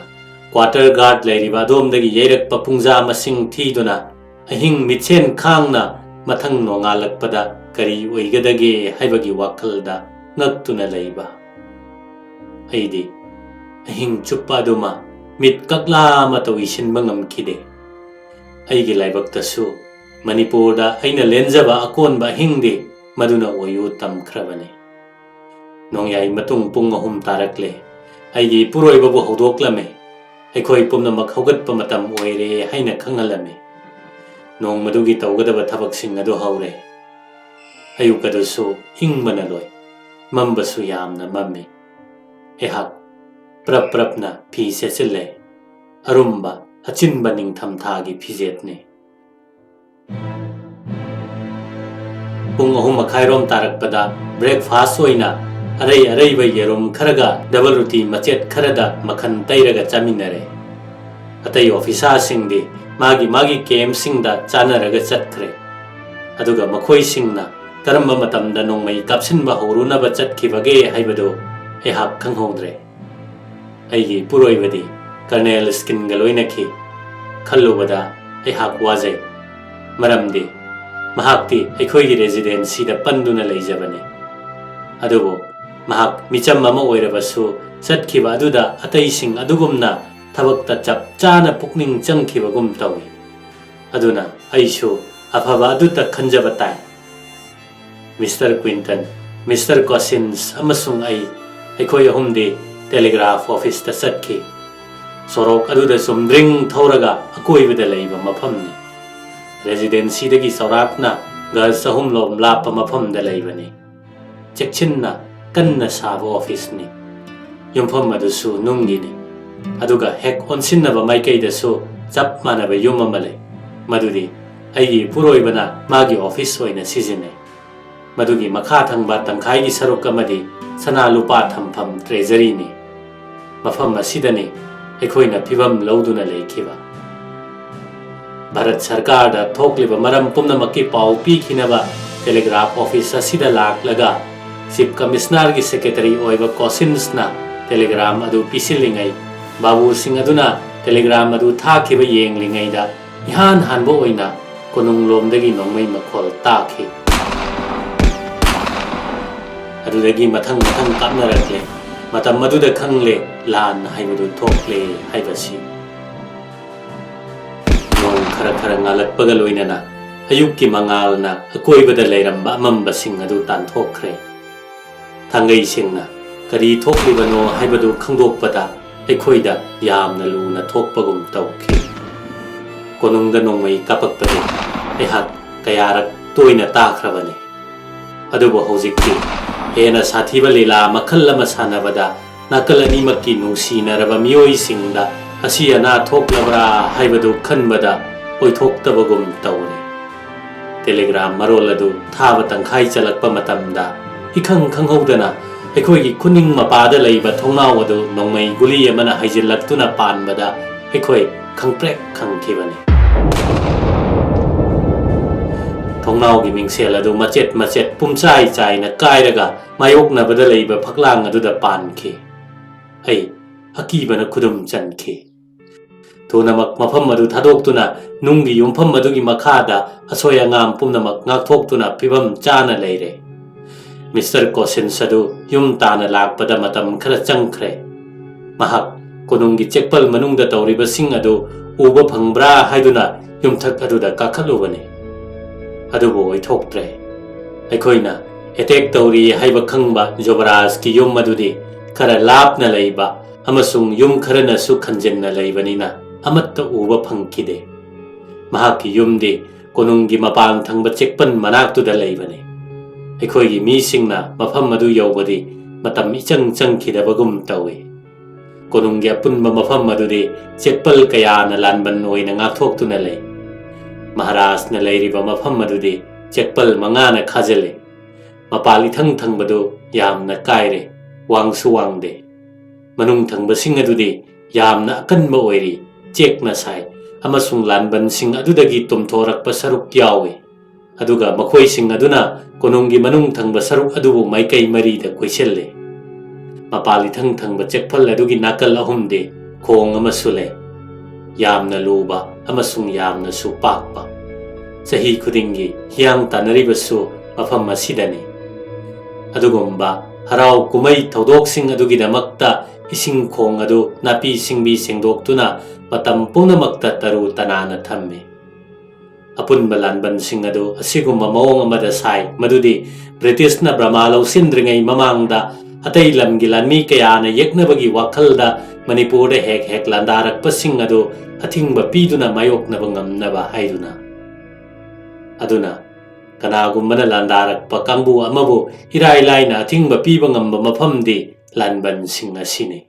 ꯀ꯭ꯋꯥꯇꯔ ꯒꯥꯔꯗ ꯂꯩꯔꯤꯕ ꯑꯗꯣꯝꯗꯒꯤ ꯌꯩꯔꯛꯄ ꯄꯨꯡꯖꯥ ꯃꯁꯤꯡ ꯊꯤꯗꯨꯅ ꯑꯍꯤꯡ ꯃꯤꯠꯁꯦꯟ ꯈꯥꯡꯅ ꯃꯊꯪ ꯅꯣꯡꯉꯥꯜꯂꯛꯄꯗ ꯀꯔꯤ ꯑꯣꯏꯒꯗꯒꯦ ꯍꯥꯏꯕꯒꯤ ꯋꯥꯈꯜꯗ ꯉꯛꯇꯨꯅ ꯂꯩꯕ꯫ ꯑꯩꯗꯤ ꯑꯍꯤꯡ ꯆꯨꯞꯄ ꯑꯗꯨꯃ ꯃꯤꯠ ꯀꯛꯂꯥ ꯑꯃꯠꯇ ꯎꯏꯁꯤꯟꯕ ꯉꯝꯈꯤꯗꯦ꯫ ꯑꯩꯒꯤ ꯂꯥꯏꯕꯛꯇꯁꯨ ꯃꯅꯤꯄꯨꯔꯗ ꯑꯩꯅ ꯂꯦꯟꯖꯕ ꯑꯀꯣꯟꯕ ꯑꯍꯤꯡꯗꯤ ꯃꯗꯨꯅ ꯑꯣꯏꯌꯨ ꯇꯝꯈ꯭ꯔꯕꯅꯤ꯫ ꯅꯣꯡꯌꯥꯏ ꯃꯇꯨꯡ ꯄꯨꯡ ꯑꯍꯨꯝ ꯇꯥꯔꯛꯂꯦ꯫ ꯑꯩꯒꯤ ꯏꯄꯨꯔꯣꯏꯕꯕꯨ ꯍꯧꯗꯣꯛꯂꯝꯃꯤ꯫ ꯑꯩꯈꯣꯏ ꯄꯨꯝꯅꯃꯛ ꯍꯧꯒꯠꯄ ꯃꯇꯝ ꯑꯣꯏꯔꯦ ꯍꯥꯏꯅ ꯈꯪꯍꯜꯂꯝꯃꯤ꯫ ꯅꯣꯡꯃꯗꯨꯒꯤ ꯇꯧꯒꯗꯕ ꯊꯕꯛꯁꯤꯡ ꯑꯗꯨ ꯍꯧꯔꯦ꯫ ꯑꯌꯨꯛ ꯑꯗꯨꯁꯨ ꯏꯪꯕꯅ ꯂꯣꯏ꯫ ꯃꯝꯕꯁꯨ ꯌꯥꯝꯅ ꯃꯝꯃꯤ꯫ ꯑꯩꯍꯥꯛ ꯄ꯭ꯔꯞ ꯄ꯭ꯔꯞꯅ ꯐꯤ ꯁꯦꯠꯆꯤꯜꯂꯦ꯫ ꯑꯔꯨꯝꯕ, ꯑꯆꯤꯟꯕ ꯅꯤꯡꯊꯝꯊꯥꯒꯤ ꯐꯤꯖꯦꯠꯅꯤ꯫ ꯄꯨꯡ ꯑꯍꯨꯝ ꯃꯈꯥꯏꯔꯣꯝ ꯇꯥꯔꯛꯄꯗ ꯕ꯭ꯔꯦꯛꯐꯥꯁ ꯑꯣꯏꯅ ꯑꯔꯩ ꯑꯔꯩꯕ ꯌꯦꯔꯨꯝ ꯈꯔꯒ ꯗꯕꯜ ꯔꯨꯇꯤ ꯃꯆꯦꯠ ꯈꯔꯗ ꯃꯈꯟ ꯇꯩꯔꯒ ꯆꯥꯃꯤꯟꯅꯔꯦ꯫ ꯑꯇꯩ ꯑꯣꯐꯤꯁꯥꯔꯁꯤꯡꯗꯤ ꯃꯥꯒꯤ ꯃꯥꯒꯤ ꯀꯦꯝꯁꯤꯡꯗ ꯆꯥꯅꯔꯒ ꯆꯠꯈ꯭ꯔꯦ꯫ ꯑꯗꯨꯒ ꯃꯈꯣꯏꯁꯤꯡꯅ ꯀꯔꯝꯕ ꯃꯇꯝꯗ ꯅꯣꯡꯃꯩ ꯀꯥꯞꯁꯤꯟꯕ ꯍꯧꯔꯨꯅꯕ ꯆꯠꯈꯤꯕꯒꯦ ꯍꯥꯏꯕꯗꯨ ꯑꯩꯍꯥꯛ ꯈꯪꯍꯧꯗ꯭ꯔꯦ꯫ ꯑꯩꯒꯤ ꯏꯄꯨꯔꯣꯏꯕꯗꯤ ꯀꯔꯅꯦꯜ ꯁ꯭ꯀꯤꯟꯒ ꯂꯣꯏꯅꯈꯤ꯫ ꯈꯜꯂꯨꯕꯗ ꯑꯩꯍꯥꯛ ꯋꯥꯖꯩ꯫ ꯃꯔꯝꯗꯤ ꯃꯍꯥꯛꯇꯤ ꯑꯩꯈꯣꯏꯒꯤ ꯔꯦꯖꯤꯗꯦꯟꯁꯤꯗ ꯄꯟꯗꯨꯅ ꯂꯩꯖꯕꯅꯤ꯫ ꯑꯗꯨꯕꯨ ꯃꯍꯥꯛ ꯃꯤꯆꯝ ꯑꯃ ꯑꯣꯏꯔꯕꯁꯨ ꯆꯠꯈꯤꯕ ꯑꯗꯨꯗ ꯑꯇꯩꯁꯤꯡ ꯑꯗꯨꯒꯨꯝꯅ ꯊꯕꯛꯇ ꯆꯞ ꯆꯥꯅ ꯄꯨꯛꯅꯤꯡ ꯆꯪꯈꯤꯕꯒꯨꯝ ꯇꯧꯏ꯫ ꯑꯗꯨꯅ ꯑꯩꯁꯨ ꯑꯐꯕ ꯑꯗꯨꯇ ꯈꯟꯖꯕ ꯇꯥꯏ꯫ ꯃꯤꯁꯇꯔ ꯀ꯭ꯋꯤꯟꯇꯟ, ꯃꯤꯁꯇꯔ ꯀꯣꯁꯤꯟꯁ ꯑꯃꯁꯨꯡ ꯑꯩ, ꯑꯩꯈꯣꯏ ꯑꯍꯨꯝꯗꯤ ꯇꯦꯂꯤꯒ꯭ꯔꯥꯐ ꯑꯣꯐꯤꯁꯇ ꯆꯠꯈꯤ꯫ ꯁꯣꯔꯣꯛ ꯑꯗꯨꯗ ꯆꯨꯝꯗ꯭ꯔꯤꯡ ꯊꯧꯔꯒ ꯑꯀꯣꯏꯕꯗ ꯂꯩꯕ ꯃꯐꯝꯅꯤ꯫ ꯔꯦꯖꯤꯗꯦꯟꯁꯤꯗꯒꯤ ꯆꯥꯎꯔꯥꯛꯅ ꯒꯖ ꯆꯍꯨꯝ ꯂꯣꯝ ꯂꯥꯞꯄ ꯃꯐꯝꯗ ꯂꯩꯕꯅꯤ꯫ ꯆꯦꯛꯁꯤꯟꯅ ꯀꯟꯅ ꯁꯥꯕ ꯑꯣꯐꯤꯁꯅꯤ꯫ ꯌꯨꯝꯐꯝ ꯑꯗꯨꯁꯨ ꯅꯨꯡꯒꯤꯅꯤ꯫ ꯑꯗꯨꯒ ꯍꯦꯛ ꯑꯣꯟꯁꯤꯟꯅꯕ ꯃꯥꯏꯀꯩꯗꯁꯨ ꯆꯞ ꯃꯥꯟꯅꯕ ꯌꯨꯝ ꯑꯃ ꯂꯩ, ꯃꯗꯨꯗꯤ ꯑꯩꯒꯤ ꯏꯄꯨꯔꯣꯏꯕꯅ ꯃꯥꯒꯤ ꯑꯣꯐꯤꯁ ꯑꯣꯏꯅ ꯁꯤꯖꯤꯟꯅꯩ꯫ ꯃꯗꯨꯒꯤ ꯃꯈꯥ ꯊꯪꯕ ꯇꯪꯈꯥꯏꯒꯤ ꯁꯔꯨꯛ ꯑꯃꯗꯤ ꯁꯅꯥ ꯂꯨꯄꯥ ꯊꯝꯐꯝ ꯇ꯭ꯔꯦꯖꯔꯤꯅꯤ꯫ ꯃꯐꯝ ꯑꯁꯤꯗꯅꯤ ꯑꯩꯈꯣꯏꯅ ꯐꯤꯕꯝ ꯂꯧꯗꯨꯅ ꯂꯩꯈꯤꯕ꯫ ꯚꯥꯔꯠ ꯁꯔꯀꯥꯔꯗ ꯊꯣꯛꯂꯤꯕ ꯃꯔꯝ ꯄꯨꯝꯅꯃꯛꯀꯤ ꯄꯥꯎ ꯄꯤꯈꯤꯅꯕ ꯇꯦꯂꯤꯒ꯭ꯔꯥꯐ ꯑꯣꯐꯤꯁ ꯑꯁꯤꯗ ꯂꯥꯛꯂꯒ ꯆꯤꯐ ꯀꯃꯤꯁꯅꯔꯒꯤ ꯁꯦꯀ꯭ꯔꯦꯇꯔꯤ ꯑꯣꯏꯕ ꯀꯣꯁꯤꯟꯁꯅ ꯇꯦꯂꯤꯒ꯭ꯔꯥꯝ ꯑꯗꯨ ꯄꯤꯁꯤꯜꯂꯤꯉꯩ ꯕꯥꯕꯨꯁꯤꯡ ꯑꯗꯨꯅ ꯇꯦꯂꯤꯒ꯭ꯔꯥꯝ ꯑꯗꯨ ꯊꯥꯈꯤꯕ ꯌꯦꯡꯂꯤꯉꯩꯗ ꯏꯍꯥꯟ ꯍꯥꯟꯕ ꯑꯣꯏꯅ ꯀꯣꯅꯨꯡꯂꯣꯝꯗꯒꯤ ꯅꯣꯡꯃꯩ ꯃꯈꯣꯜ ꯇꯥꯈꯤ꯫ ꯑꯗꯨꯗꯒꯤ ꯃꯊꯪ ꯃꯊꯪ ꯀꯥꯞꯅꯔꯛꯂꯦ꯫ ꯃꯇꯝ ꯑꯗꯨꯗ ꯈꯪꯂꯦ, ꯂꯥꯟ ꯍꯥꯏꯕꯗꯨ ꯊꯣꯛꯂꯦ ꯍꯥꯏꯕꯁꯤ꯫ ꯅꯣꯡ ꯈꯔ ꯈꯔ ꯉꯥꯜꯂꯛꯄꯒ ꯂꯣꯏꯅꯅ ꯑꯌꯨꯛꯀꯤ ꯃꯉꯥꯜꯅ ꯑꯀꯣꯏꯕꯗ ꯂꯩꯔꯝꯕ ꯑꯃꯝꯕꯁꯤꯡ ꯑꯗꯨ ꯇꯥꯟꯊꯣꯛꯈ꯭ꯔꯦ꯫ ꯊꯥꯡꯒꯩꯁꯤꯡꯅ ꯀꯔꯤ ꯊꯣꯛꯂꯤꯕꯅꯣ ꯍꯥꯏꯕꯗꯨ ꯈꯪꯗꯣꯛꯄꯗ ꯑꯩꯈꯣꯏꯗ ꯌꯥꯝꯅ ꯂꯨꯅ ꯊꯣꯛꯄꯒꯨꯝ ꯇꯧꯈꯤ꯫ ꯀꯣꯅꯨꯡꯗ ꯅꯣꯡꯃꯩ ꯀꯥꯞꯄꯛꯄꯗꯤ ꯑꯩꯍꯥꯛ ꯀꯌꯥꯔꯛ ꯇꯣꯏꯅ ꯇꯥꯈ꯭ꯔꯕꯅꯤ꯫ ꯑꯗꯨꯕꯨ ꯍꯧꯖꯤꯛꯇꯤ ꯍꯦꯟꯅ ꯁꯥꯊꯤꯕ ꯂꯤꯂꯥ ꯃꯈꯜ ꯑꯃ ꯁꯥꯟꯅꯕꯗ ꯅꯥꯀꯜ ꯑꯅꯤꯃꯛꯀꯤ ꯅꯨꯡꯁꯤꯅꯔꯕ ꯃꯤꯑꯣꯏꯁꯤꯡꯗ ꯑꯁꯤ ꯑꯅꯥ ꯊꯣꯛꯂꯕ꯭ꯔꯥ ꯍꯥꯏꯕꯗꯨ ꯈꯟꯕꯗ ꯑꯣꯏꯊꯣꯛꯇꯕꯒꯨꯝ ꯇꯧꯔꯦ꯫ ꯇꯦꯂꯤꯒ꯭ꯔꯥꯝ ꯃꯔꯣꯜ ꯑꯗꯨ ꯊꯥꯕ ꯇꯪꯈꯥꯏ ꯆꯜꯂꯛꯄ ꯃꯇꯝꯗ ꯏꯈꯪ ꯈꯪꯍꯧꯗꯅ ꯑꯩꯈꯣꯏꯒꯤ ꯈꯨꯅꯤꯡ ꯃꯄꯥꯗ ꯂꯩꯕ ꯊꯣꯡꯅꯥꯎ ꯑꯗꯨ ꯅꯣꯡꯃꯩ ꯒꯨꯂꯤ ꯑꯃꯅ ꯍꯩꯖꯤꯜꯂꯛꯇꯨꯅ ꯄꯥꯟꯕꯗ ꯑꯩꯈꯣꯏ ꯈꯪꯄ꯭ꯔꯦꯛ ꯈꯪꯈꯤꯕꯅꯤ꯫ ꯊꯣꯡꯅꯥꯎꯒꯤ ꯃꯤꯡꯁꯦꯜ ꯑꯗꯨ ꯃꯆꯦꯠ ꯃꯆꯦꯠ ꯄꯨꯝꯆꯥꯏ ꯆꯥꯏꯅ ꯀꯥꯏꯔꯒ ꯃꯥꯌꯣꯛꯅꯕꯗ ꯂꯩꯕ ꯐꯛꯂꯥꯡ ꯑꯗꯨꯗ ꯄꯥꯟꯈꯤ꯫ ꯑꯩ ꯑꯀꯤꯕꯅ ꯈꯨꯗꯨꯝ ꯆꯟꯈꯤ꯫ ꯊꯨꯅꯃꯛ ꯃꯐꯝ ꯑꯗꯨ ꯊꯥꯗꯣꯛꯇꯨꯅ ꯅꯨꯡꯒꯤ ꯌꯨꯝꯐꯝ ꯑꯗꯨꯒꯤ ꯃꯈꯥꯗ ꯑꯁꯣꯏ ꯑꯉꯥꯝ ꯄꯨꯝꯅꯃꯛ ꯉꯥꯛꯊꯣꯛꯇꯨꯅ ꯐꯤꯕꯝ ꯆꯥꯅ ꯂꯩꯔꯦ꯫ ꯃꯤꯁꯇꯔ ꯀꯣꯁꯤꯟꯁ ꯑꯗꯨ ꯌꯨꯝ ꯇꯥꯅ ꯂꯥꯛꯄꯗ ꯃꯇꯝ ꯈꯔ ꯆꯪꯈ꯭ꯔꯦ꯫ ꯃꯍꯥꯛ ꯀꯣꯅꯨꯡꯒꯤ ꯆꯦꯛꯄꯜ ꯃꯅꯨꯡꯗ ꯇꯧꯔꯤꯕꯁꯤꯡ ꯑꯗꯨ ꯎꯕ ꯐꯪꯕ꯭ꯔꯥ ꯍꯥꯏꯗꯨꯅ ꯌꯨꯝꯊꯛ ꯑꯗꯨꯗ ꯀꯥꯈꯠꯂꯨꯕꯅꯤ꯫ ꯑꯗꯨꯕꯨ ꯑꯣꯏꯊꯣꯛꯇ꯭ꯔꯦ꯫ ꯑꯩꯈꯣꯏꯅ ꯑꯦꯇꯦꯛ ꯇꯧꯔꯤ ꯍꯥꯏꯕ ꯈꯪꯕ ꯖꯣꯕꯔꯥꯖꯀꯤ ꯌꯨꯝ ꯑꯗꯨꯗꯤ ꯈꯔ ꯂꯥꯞꯅ ꯂꯩꯕ ꯑꯃꯁꯨꯡ ꯌꯨꯝ ꯈꯔꯅꯁꯨ ꯈꯟꯖꯤꯟꯅ ꯂꯩꯕꯅꯤꯅ ꯑꯃꯠꯇ ꯎꯕ ꯐꯪꯈꯤꯗꯦ꯫ ꯃꯍꯥꯛꯀꯤ ꯌꯨꯝꯗꯤ ꯀꯣꯅꯨꯡꯒꯤ ꯃꯄꯥꯟ ꯊꯪꯕ ꯆꯦꯛꯄꯟ ꯃꯅꯥꯛꯇꯨꯗ ꯂꯩꯕꯅꯤ꯫ ꯑꯩꯈꯣꯏꯒꯤ ꯃꯤꯁꯤꯡꯅ ꯃꯐꯝ ꯑꯗꯨ ꯌꯧꯕꯗꯤ ꯃꯇꯝ ꯏꯆꯪ ꯆꯪꯈꯤꯗꯕꯒꯨꯝ ꯇꯧꯏ꯫ ꯀꯣꯅꯨꯡꯒꯤ ꯑꯄꯨꯟꯕ ꯃꯐꯝ ꯑꯗꯨꯗꯤ ꯆꯦꯛꯄꯜ ꯀꯌꯥꯅ ꯂꯥꯟꯕꯟ ꯑꯣꯏꯅ ꯉꯥꯛꯊꯣꯛꯇꯨꯅ ꯂꯩ꯫ ꯃꯍꯥꯔꯥꯖꯅ ꯂꯩꯔꯤꯕ ꯃꯐꯝ ꯑꯗꯨꯗꯤ ꯆꯦꯛꯄꯜ ꯃꯉꯥꯅ ꯈꯥꯖꯤꯜꯂꯤ꯫ ꯃꯄꯥꯜ ꯏꯊꯪ ꯊꯪꯕꯗꯨ ꯌꯥꯝꯅ ꯀꯥꯏꯔꯦ, ꯋꯥꯡꯁꯨ ꯋꯥꯡꯗꯦ꯫ ꯃꯅꯨꯡ ꯊꯪꯕꯁꯤꯡ ꯑꯗꯨꯗꯤ ꯌꯥꯝꯅ ꯑꯀꯟꯕ ꯑꯣꯏꯔꯤ, ꯆꯦꯛꯅ ꯁꯥꯏ, ꯑꯃꯁꯨꯡ ꯂꯥꯟꯕꯟꯁꯤꯡ ꯑꯗꯨꯗꯒꯤ ꯇꯨꯝꯊꯣꯔꯛꯄ ꯁꯔꯨꯛ ꯌꯥꯎꯏ꯫ ꯑꯗꯨꯒ ꯃꯈꯣꯏꯁꯤꯡ ꯑꯗꯨꯅ ꯀꯣꯅꯨꯡꯒꯤ ꯃꯅꯨꯡ ꯊꯪꯕ ꯁꯔꯨꯛ ꯑꯗꯨꯕꯨ ꯃꯥꯏꯀꯩ ꯃꯔꯤꯗ ꯀꯣꯏꯁꯤꯜꯂꯤ꯫ ꯃꯄꯥꯜ ꯏꯊꯪ ꯊꯪꯕ ꯆꯦꯛꯐꯜ ꯑꯗꯨꯒꯤ ꯅꯥꯀꯜ ꯑꯍꯨꯝꯗꯤ ꯈꯣꯡ ꯑꯃꯁꯨ ꯂꯩ, ꯌꯥꯝꯅ ꯂꯨꯕ ꯑꯃꯁꯨꯡ ꯌꯥꯝꯅꯁꯨ ꯄꯥꯛꯄ꯫ ꯆꯍꯤ ꯈꯨꯗꯤꯡꯒꯤ ꯍꯤꯌꯥꯡ ꯇꯥꯟꯅꯔꯤꯕꯁꯨ ꯃꯐꯝ ꯑꯁꯤꯗꯅꯤ꯫ ꯑꯗꯨꯒꯨꯝꯕ ꯍꯔꯥꯎ ꯀꯨꯝꯍꯩ ꯊꯧꯗꯣꯛꯁꯤꯡ ꯑꯗꯨꯒꯤꯗꯃꯛꯇ ꯏꯁꯤꯡ ꯈꯣꯡ ꯑꯗꯨ ꯅꯥꯄꯤ ꯁꯤꯡꯕꯤ ꯁꯦꯡꯗꯣꯛꯇꯨꯅ ꯃꯇꯝ ꯄꯨꯝꯅꯃꯛꯇ ꯇꯔꯨ ꯇꯅꯥꯟꯅ ꯊꯝꯃꯤ꯫ ꯑꯄꯨꯟꯕ ꯂꯥꯟꯕꯟꯁꯤꯡ ꯑꯗꯨ ꯑꯁꯤꯒꯨꯝꯕ ꯃꯑꯣꯡ ꯑꯃꯗ ꯁꯥꯏ, ꯃꯗꯨꯗꯤ ꯕ꯭ꯔꯤꯇꯤꯁꯅ ꯕ꯭ꯔꯃꯥ ꯂꯧꯁꯤꯟꯗ꯭ꯔꯤꯉꯩ ꯃꯃꯥꯡꯗ ꯑꯇꯩ ꯂꯝꯒꯤ ꯂꯥꯟꯃꯤ ꯀꯌꯥꯅ ꯌꯦꯛꯅꯕꯒꯤ ꯋꯥꯈꯜꯗ ꯃꯅꯤꯄꯨꯔꯗ ꯍꯦꯛ ꯍꯦꯛ ꯂꯥꯟꯗꯥꯔꯛꯄꯁꯤꯡ ꯑꯗꯨ ꯑꯊꯤꯡꯕ ꯄꯤꯗꯨꯅ ꯃꯥꯌꯣꯛꯅꯕ ꯉꯝꯅꯕ ꯍꯥꯏꯗꯨꯅ꯫ ꯑꯗꯨꯅ ꯀꯅꯥꯒꯨꯝꯕꯅ ꯂꯥꯟꯗꯥꯔꯛꯄ ꯀꯥꯡꯕꯨ ꯑꯃꯕꯨ ꯏꯔꯥꯏ ꯂꯥꯏꯅ ꯑꯊꯤꯡꯕ ꯄꯤꯕ ꯉꯝꯕ ꯃꯐꯝꯗꯤ ꯂꯥꯟꯕꯟꯁꯤꯡ ꯑꯁꯤꯅꯤ꯫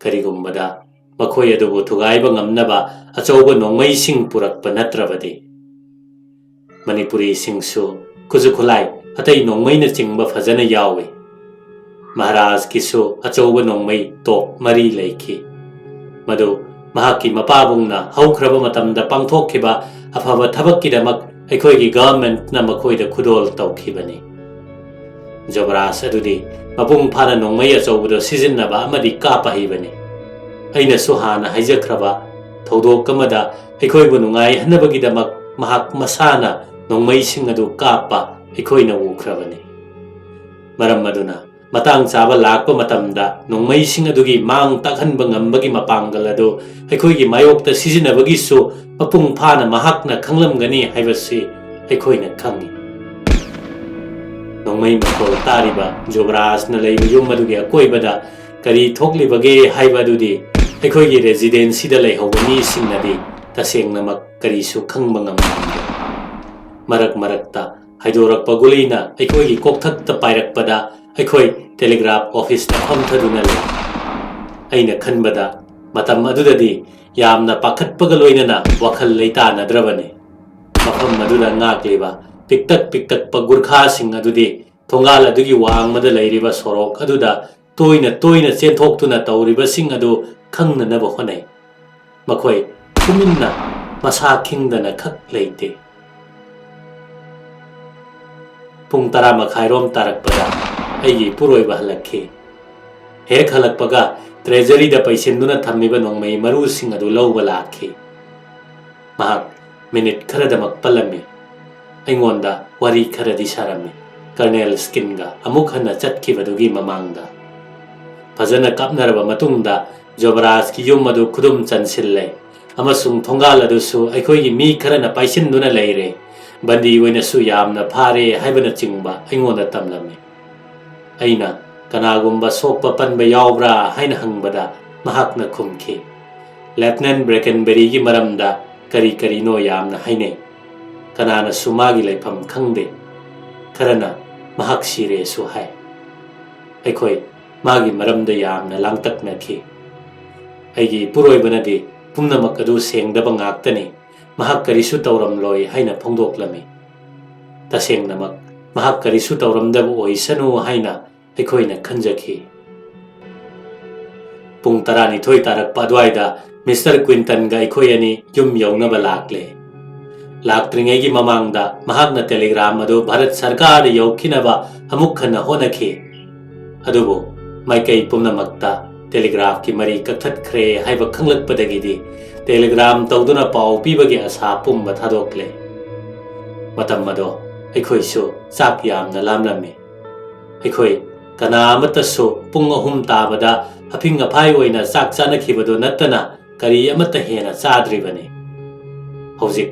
ꯀꯔꯤꯒꯨꯝꯕꯗ ꯃꯈꯣꯏ ꯑꯗꯨꯕꯨ ꯊꯨꯒꯥꯏꯕ ꯉꯝꯅꯕ ꯑꯆꯧꯕ ꯅꯣꯡꯃꯩꯁꯤꯡ ꯄꯨꯔꯛꯄ ꯅꯠꯇ꯭ꯔꯕꯗꯤ꯫ ꯃꯅꯤꯄꯨꯔꯤꯁꯤꯡꯁꯨ ꯈꯨꯠꯁꯨ ꯈꯨꯠꯂꯥꯏ ꯑꯇꯩ ꯅꯣꯡꯃꯩꯅꯆꯤꯡꯕ ꯐꯖꯅ ꯌꯥꯎꯏ꯫ ꯃꯍꯥꯔꯥꯖꯀꯤꯁꯨ ꯑꯆꯧꯕ ꯅꯣꯡꯃꯩ ꯇꯣꯞ ꯃꯔꯤ ꯂꯩꯈꯤ꯫ ꯃꯗꯨ ꯃꯍꯥꯛꯀꯤ ꯃꯄꯥꯕꯨꯡꯅ ꯍꯧꯈ꯭ꯔꯕ ꯃꯇꯝꯗ ꯄꯥꯡꯊꯣꯛꯈꯤꯕ ꯑꯐꯕ ꯊꯕꯛꯀꯤꯗꯃꯛ ꯑꯩꯈꯣꯏꯒꯤ ꯒꯚꯔꯟꯃꯦꯟꯠꯅ ꯃꯈꯣꯏꯗ ꯈꯨꯗꯣꯜ ꯇꯧꯈꯤꯕꯅꯤ꯫ ꯖꯣꯕꯔꯥꯖ ꯑꯗꯨꯗꯤ ꯃꯄꯨꯡ ꯐꯥꯅ ꯅꯣꯡꯃꯩ ꯑꯆꯧꯕꯗꯨ ꯁꯤꯖꯤꯟꯅꯕ ꯑꯃꯗꯤ ꯀꯥꯞꯄ ꯍꯩꯕꯅꯤ꯫ ꯑꯩꯅꯁꯨ ꯍꯥꯟꯅ ꯍꯥꯏꯖꯈ꯭ꯔꯕ ꯊꯧꯗꯣꯛ ꯑꯃꯗ ꯑꯩꯈꯣꯏꯕꯨ ꯅꯨꯡꯉꯥꯏꯍꯟꯅꯕꯒꯤꯗꯃꯛ ꯃꯍꯥꯛ ꯃꯁꯥꯅ ꯅꯣꯡꯃꯩꯁꯤꯡ ꯑꯗꯨ ꯀꯥꯞꯄ ꯑꯩꯈꯣꯏꯅ ꯎꯈ꯭ꯔꯕꯅꯤ꯫ ꯃꯔꯝ ꯑꯗꯨꯅ ꯃꯇꯥꯡ ꯆꯥꯕ ꯂꯥꯛꯄ ꯃꯇꯝꯗ ꯅꯣꯡꯃꯩꯁꯤꯡ ꯑꯗꯨꯒꯤ ꯃꯥꯡ ꯇꯥꯛꯍꯟꯕ ꯉꯝꯕꯒꯤ ꯃꯄꯥꯡꯒꯜ ꯑꯗꯨ ꯑꯩꯈꯣꯏꯒꯤ ꯃꯥꯌꯣꯛꯇ ꯁꯤꯖꯤꯟꯅꯕꯒꯤꯁꯨ ꯃꯄꯨꯡ ꯐꯥꯅ ꯃꯍꯥꯛꯅ ꯈꯪꯂꯝꯒꯅꯤ ꯍꯥꯏꯕꯁꯤ ꯑꯩꯈꯣꯏꯅ ꯈꯪꯏ꯫ ꯅꯣꯡꯃꯩ ꯃꯈꯣꯜ ꯇꯥꯔꯤꯕ ꯖꯣꯕꯔꯥꯖꯅ ꯂꯩꯕ ꯌꯨꯝ ꯑꯗꯨꯒꯤ ꯑꯀꯣꯏꯕꯗ ꯀꯔꯤ ꯊꯣꯛꯂꯤꯕꯒꯦ ꯍꯥꯏꯕ ꯑꯗꯨꯗꯤ ꯑꯩꯈꯣꯏꯒꯤ ꯔꯦꯁꯤꯗꯦꯟꯁꯤꯗ ꯂꯩꯍꯧꯕ ꯃꯤꯁꯤꯡꯅꯗꯤ ꯇꯁꯦꯡꯅꯃꯛ ꯀꯔꯤꯁꯨ ꯈꯪꯕ ꯉꯝꯂꯝꯗꯦ꯫ ꯃꯔꯛ ꯃꯔꯛꯇ ꯍꯥꯏꯗꯣꯔꯛꯄ ꯒꯨꯂꯤꯅ ꯑꯩꯈꯣꯏꯒꯤ ꯀꯣꯛꯊꯛꯇ ꯄꯥꯏꯔꯛꯄꯗ ꯑꯩꯈꯣꯏ ꯇꯦꯂꯤꯒ꯭ꯔꯥꯐ ꯑꯣꯐꯤꯁꯇ ꯐꯝꯊꯗꯨꯅ ꯂꯩ꯫ ꯑꯩꯅ ꯈꯟꯕꯗ ꯃꯇꯝ ꯑꯗꯨꯗꯗꯤ ꯌꯥꯝꯅ ꯄꯥꯈꯠꯄꯒ ꯂꯣꯏꯅꯅ ꯋꯥꯈꯜ ꯂꯩꯇꯥꯅꯗ꯭ꯔꯕꯅꯤ꯫ ꯃꯐꯝ ꯑꯗꯨꯗ ꯉꯥꯛꯂꯤꯕ ꯄꯤꯛꯇꯛ ꯄꯤꯛꯇꯛꯄ ꯒꯨꯔꯈꯥꯁꯤꯡ ꯑꯗꯨꯗꯤ ꯊꯣꯡꯒꯥꯜ ꯑꯗꯨꯒꯤ ꯋꯥꯡꯃꯗ ꯂꯩꯔꯤꯕ ꯁꯣꯔꯣꯛ ꯑꯗꯨꯗ ꯇꯣꯏꯅ ꯇꯣꯏꯅ ꯆꯦꯟꯊꯣꯛꯇꯨꯅ ꯇꯧꯔꯤꯕꯁꯤꯡ ꯑꯗꯨ ꯈꯪꯅꯅꯕ ꯍꯣꯠꯅꯩ꯫ ꯃꯈꯣꯏ ꯇꯨꯃꯤꯟꯅ ꯃꯁꯥ ꯈꯤꯡꯗꯅ ꯈꯛ ꯂꯩꯇꯦ꯫ ꯄꯨꯡ ꯇꯔꯥ ꯃꯈꯥꯏꯔꯣꯝ ꯇꯥꯔꯛꯄꯗ ꯑꯩꯒꯤ ꯏꯄꯨꯔꯣꯏꯕ ꯍꯜꯂꯛꯈꯤ꯫ ꯍꯦꯛ ꯍꯜꯂꯛꯄꯒ ꯇ꯭ꯔꯦꯖꯔꯤꯗ ꯄꯩꯁꯤꯟꯗꯨꯅ ꯊꯝꯃꯤꯕ ꯅꯣꯡꯃꯩ ꯃꯔꯨꯁꯤꯡ ꯑꯗꯨ ꯂꯧꯕ ꯂꯥꯛꯈꯤ꯫ ꯃꯍꯥꯛ ꯃꯤꯅꯤꯠ ꯈꯔꯗꯃꯛ ꯄꯜꯂꯝꯃꯤ꯫ ꯑꯩꯉꯣꯟꯗ ꯋꯥꯔꯤ ꯈꯔꯗꯤ ꯁꯥꯔꯝꯃꯤ, ꯀꯔꯅꯦꯜ ꯁ꯭ꯀꯤꯟꯒ ꯑꯃꯨꯛ ꯍꯟꯅ ꯆꯠꯈꯤꯕꯗꯨꯒꯤ ꯃꯃꯥꯡꯗ꯫ ꯐꯖꯅ ꯀꯥꯞꯅꯔꯕ ꯃꯇꯨꯡꯗ ꯖꯣꯕꯔꯥꯖꯀꯤ ꯌꯨꯝ ꯑꯗꯨ ꯈꯨꯗꯨꯝ ꯆꯟꯁꯤꯜꯂꯦ ꯑꯃꯁꯨꯡ ꯊꯣꯡꯒꯥꯜ ꯑꯗꯨꯁꯨ ꯑꯩꯈꯣꯏꯒꯤ ꯃꯤ ꯈꯔꯅ ꯄꯥꯏꯁꯤꯟꯗꯨꯅ ꯂꯩꯔꯦ, ꯕꯟꯗꯤ ꯑꯣꯏꯅꯁꯨ ꯌꯥꯝꯅ ꯐꯥꯔꯦ ꯍꯥꯏꯕꯅꯆꯤꯡꯕ ꯑꯩꯉꯣꯟꯗ ꯇꯝꯂꯝꯃꯤ꯫ ꯑꯩꯅ ꯀꯅꯥꯒꯨꯝꯕ ꯁꯣꯛꯄ ꯄꯟꯕ ꯌꯥꯎꯕ꯭ꯔꯥ ꯍꯥꯏꯅ ꯍꯪꯕꯗ ꯃꯍꯥꯛꯅ ꯈꯨꯝꯈꯤ, "ꯂꯦꯐꯇꯅꯦꯟ ꯕ꯭ꯔꯦꯀꯟꯕꯦꯔꯤꯒꯤ ꯃꯔꯝꯗ ꯀꯔꯤ ꯀꯔꯤꯅꯣ ꯌꯥꯝꯅ ꯍꯥꯏꯅꯩ꯫ ꯀꯅꯥꯅꯁꯨ ꯃꯥꯒꯤ ꯂꯩꯐꯝ ꯈꯪꯗꯦ꯫ ꯈꯔꯅ ꯃꯍꯥꯛ ꯁꯤꯔꯦꯁꯨ ꯍꯥꯏ꯫" ꯑꯩꯈꯣꯏ ꯃꯥꯒꯤ ꯃꯔꯝꯗ ꯌꯥꯝꯅ ꯂꯥꯡꯇꯛꯅꯈꯤ꯫ ꯑꯩꯒꯤ ꯏꯄꯨꯔꯣꯏꯕꯅꯗꯤ ꯄꯨꯝꯅꯃꯛ ꯑꯗꯨ ꯁꯦꯡꯗꯕ ꯉꯥꯛꯇꯅꯤ, ꯃꯍꯥꯛ ꯀꯔꯤꯁꯨ ꯇꯧꯔꯝꯂꯣꯏ ꯍꯥꯏꯅ ꯐꯣꯡꯗꯣꯛꯂꯝꯃꯤ꯫ ꯇꯁꯦꯡꯅꯃꯛ ꯃꯍꯥꯛ ꯀꯔꯤꯁꯨ ꯇꯧꯔꯝꯗꯕ ꯑꯣꯏꯁꯅꯨ ꯍꯥꯏꯅ ꯑꯩꯈꯣꯏꯅ ꯈꯟꯖꯈꯤ꯫ ꯄꯨꯡ ꯇꯔꯥꯅꯤꯊꯣꯏ ꯇꯥꯔꯛꯄ ꯑꯗꯨꯋꯥꯏꯗ ꯃꯤꯁꯇꯔ ꯀ꯭ꯋꯤꯟꯇꯟꯒ ꯑꯩꯈꯣꯏ ꯑꯅꯤ ꯌꯨꯝ ꯌꯧꯅꯕ ꯂꯥꯛꯂꯦ꯫ ꯂꯥꯛꯇ꯭ꯔꯤꯉꯩꯒꯤ ꯃꯃꯥꯡꯗ ꯃꯍꯥꯛꯅ ꯇꯦꯂꯤꯒ꯭ꯔꯥꯝ ꯑꯗꯨ ꯚꯥꯔꯠ ꯁꯔꯀꯥꯔꯗ ꯌꯧꯈꯤꯅꯕ ꯑꯃꯨꯛ ꯍꯟꯅ ꯍꯣꯠꯅꯈꯤ꯫ ꯑꯗꯨꯕꯨ ꯃꯥꯏꯀꯩ ꯄꯨꯝꯅꯃꯛꯇ ꯇꯦꯂꯤꯒ꯭ꯔꯥꯐꯀꯤ ꯃꯔꯤ ꯀꯛꯊꯠꯈ꯭ꯔꯦ ꯍꯥꯏꯕ ꯈꯪꯂꯛꯄꯗꯒꯤꯗꯤ ꯇꯦꯂꯤꯒ꯭ꯔꯥꯝ ꯇꯧꯗꯨꯅ ꯄꯥꯎ ꯄꯤꯕꯒꯤ ꯑꯁꯥ ꯄꯨꯝꯕ ꯊꯥꯗꯣꯛꯂꯦ꯫ ꯃꯇꯝ ꯑꯗꯣ ꯑꯩꯈꯣꯏꯁꯨ ꯆꯥꯛ ꯌꯥꯝꯅ ꯂꯥꯝꯂꯝꯃꯤ꯫ ꯑꯩꯈꯣꯏ ꯀꯅꯥ ꯑꯃꯠꯇꯁꯨ ꯄꯨꯡ ꯑꯍꯨꯝ ꯇꯥꯕꯗ ꯑꯐꯤꯡ ꯑꯐꯥꯏ ꯑꯣꯏꯅ ꯆꯥꯛ ꯆꯥꯅꯈꯤꯕꯗꯨ ꯅꯠꯇꯅ ꯀꯔꯤ ꯑꯃꯠꯇ ꯍꯦꯟꯅ ꯆꯥꯗ꯭ꯔꯤꯕꯅꯤ꯫ ꯍꯧꯖꯤꯛ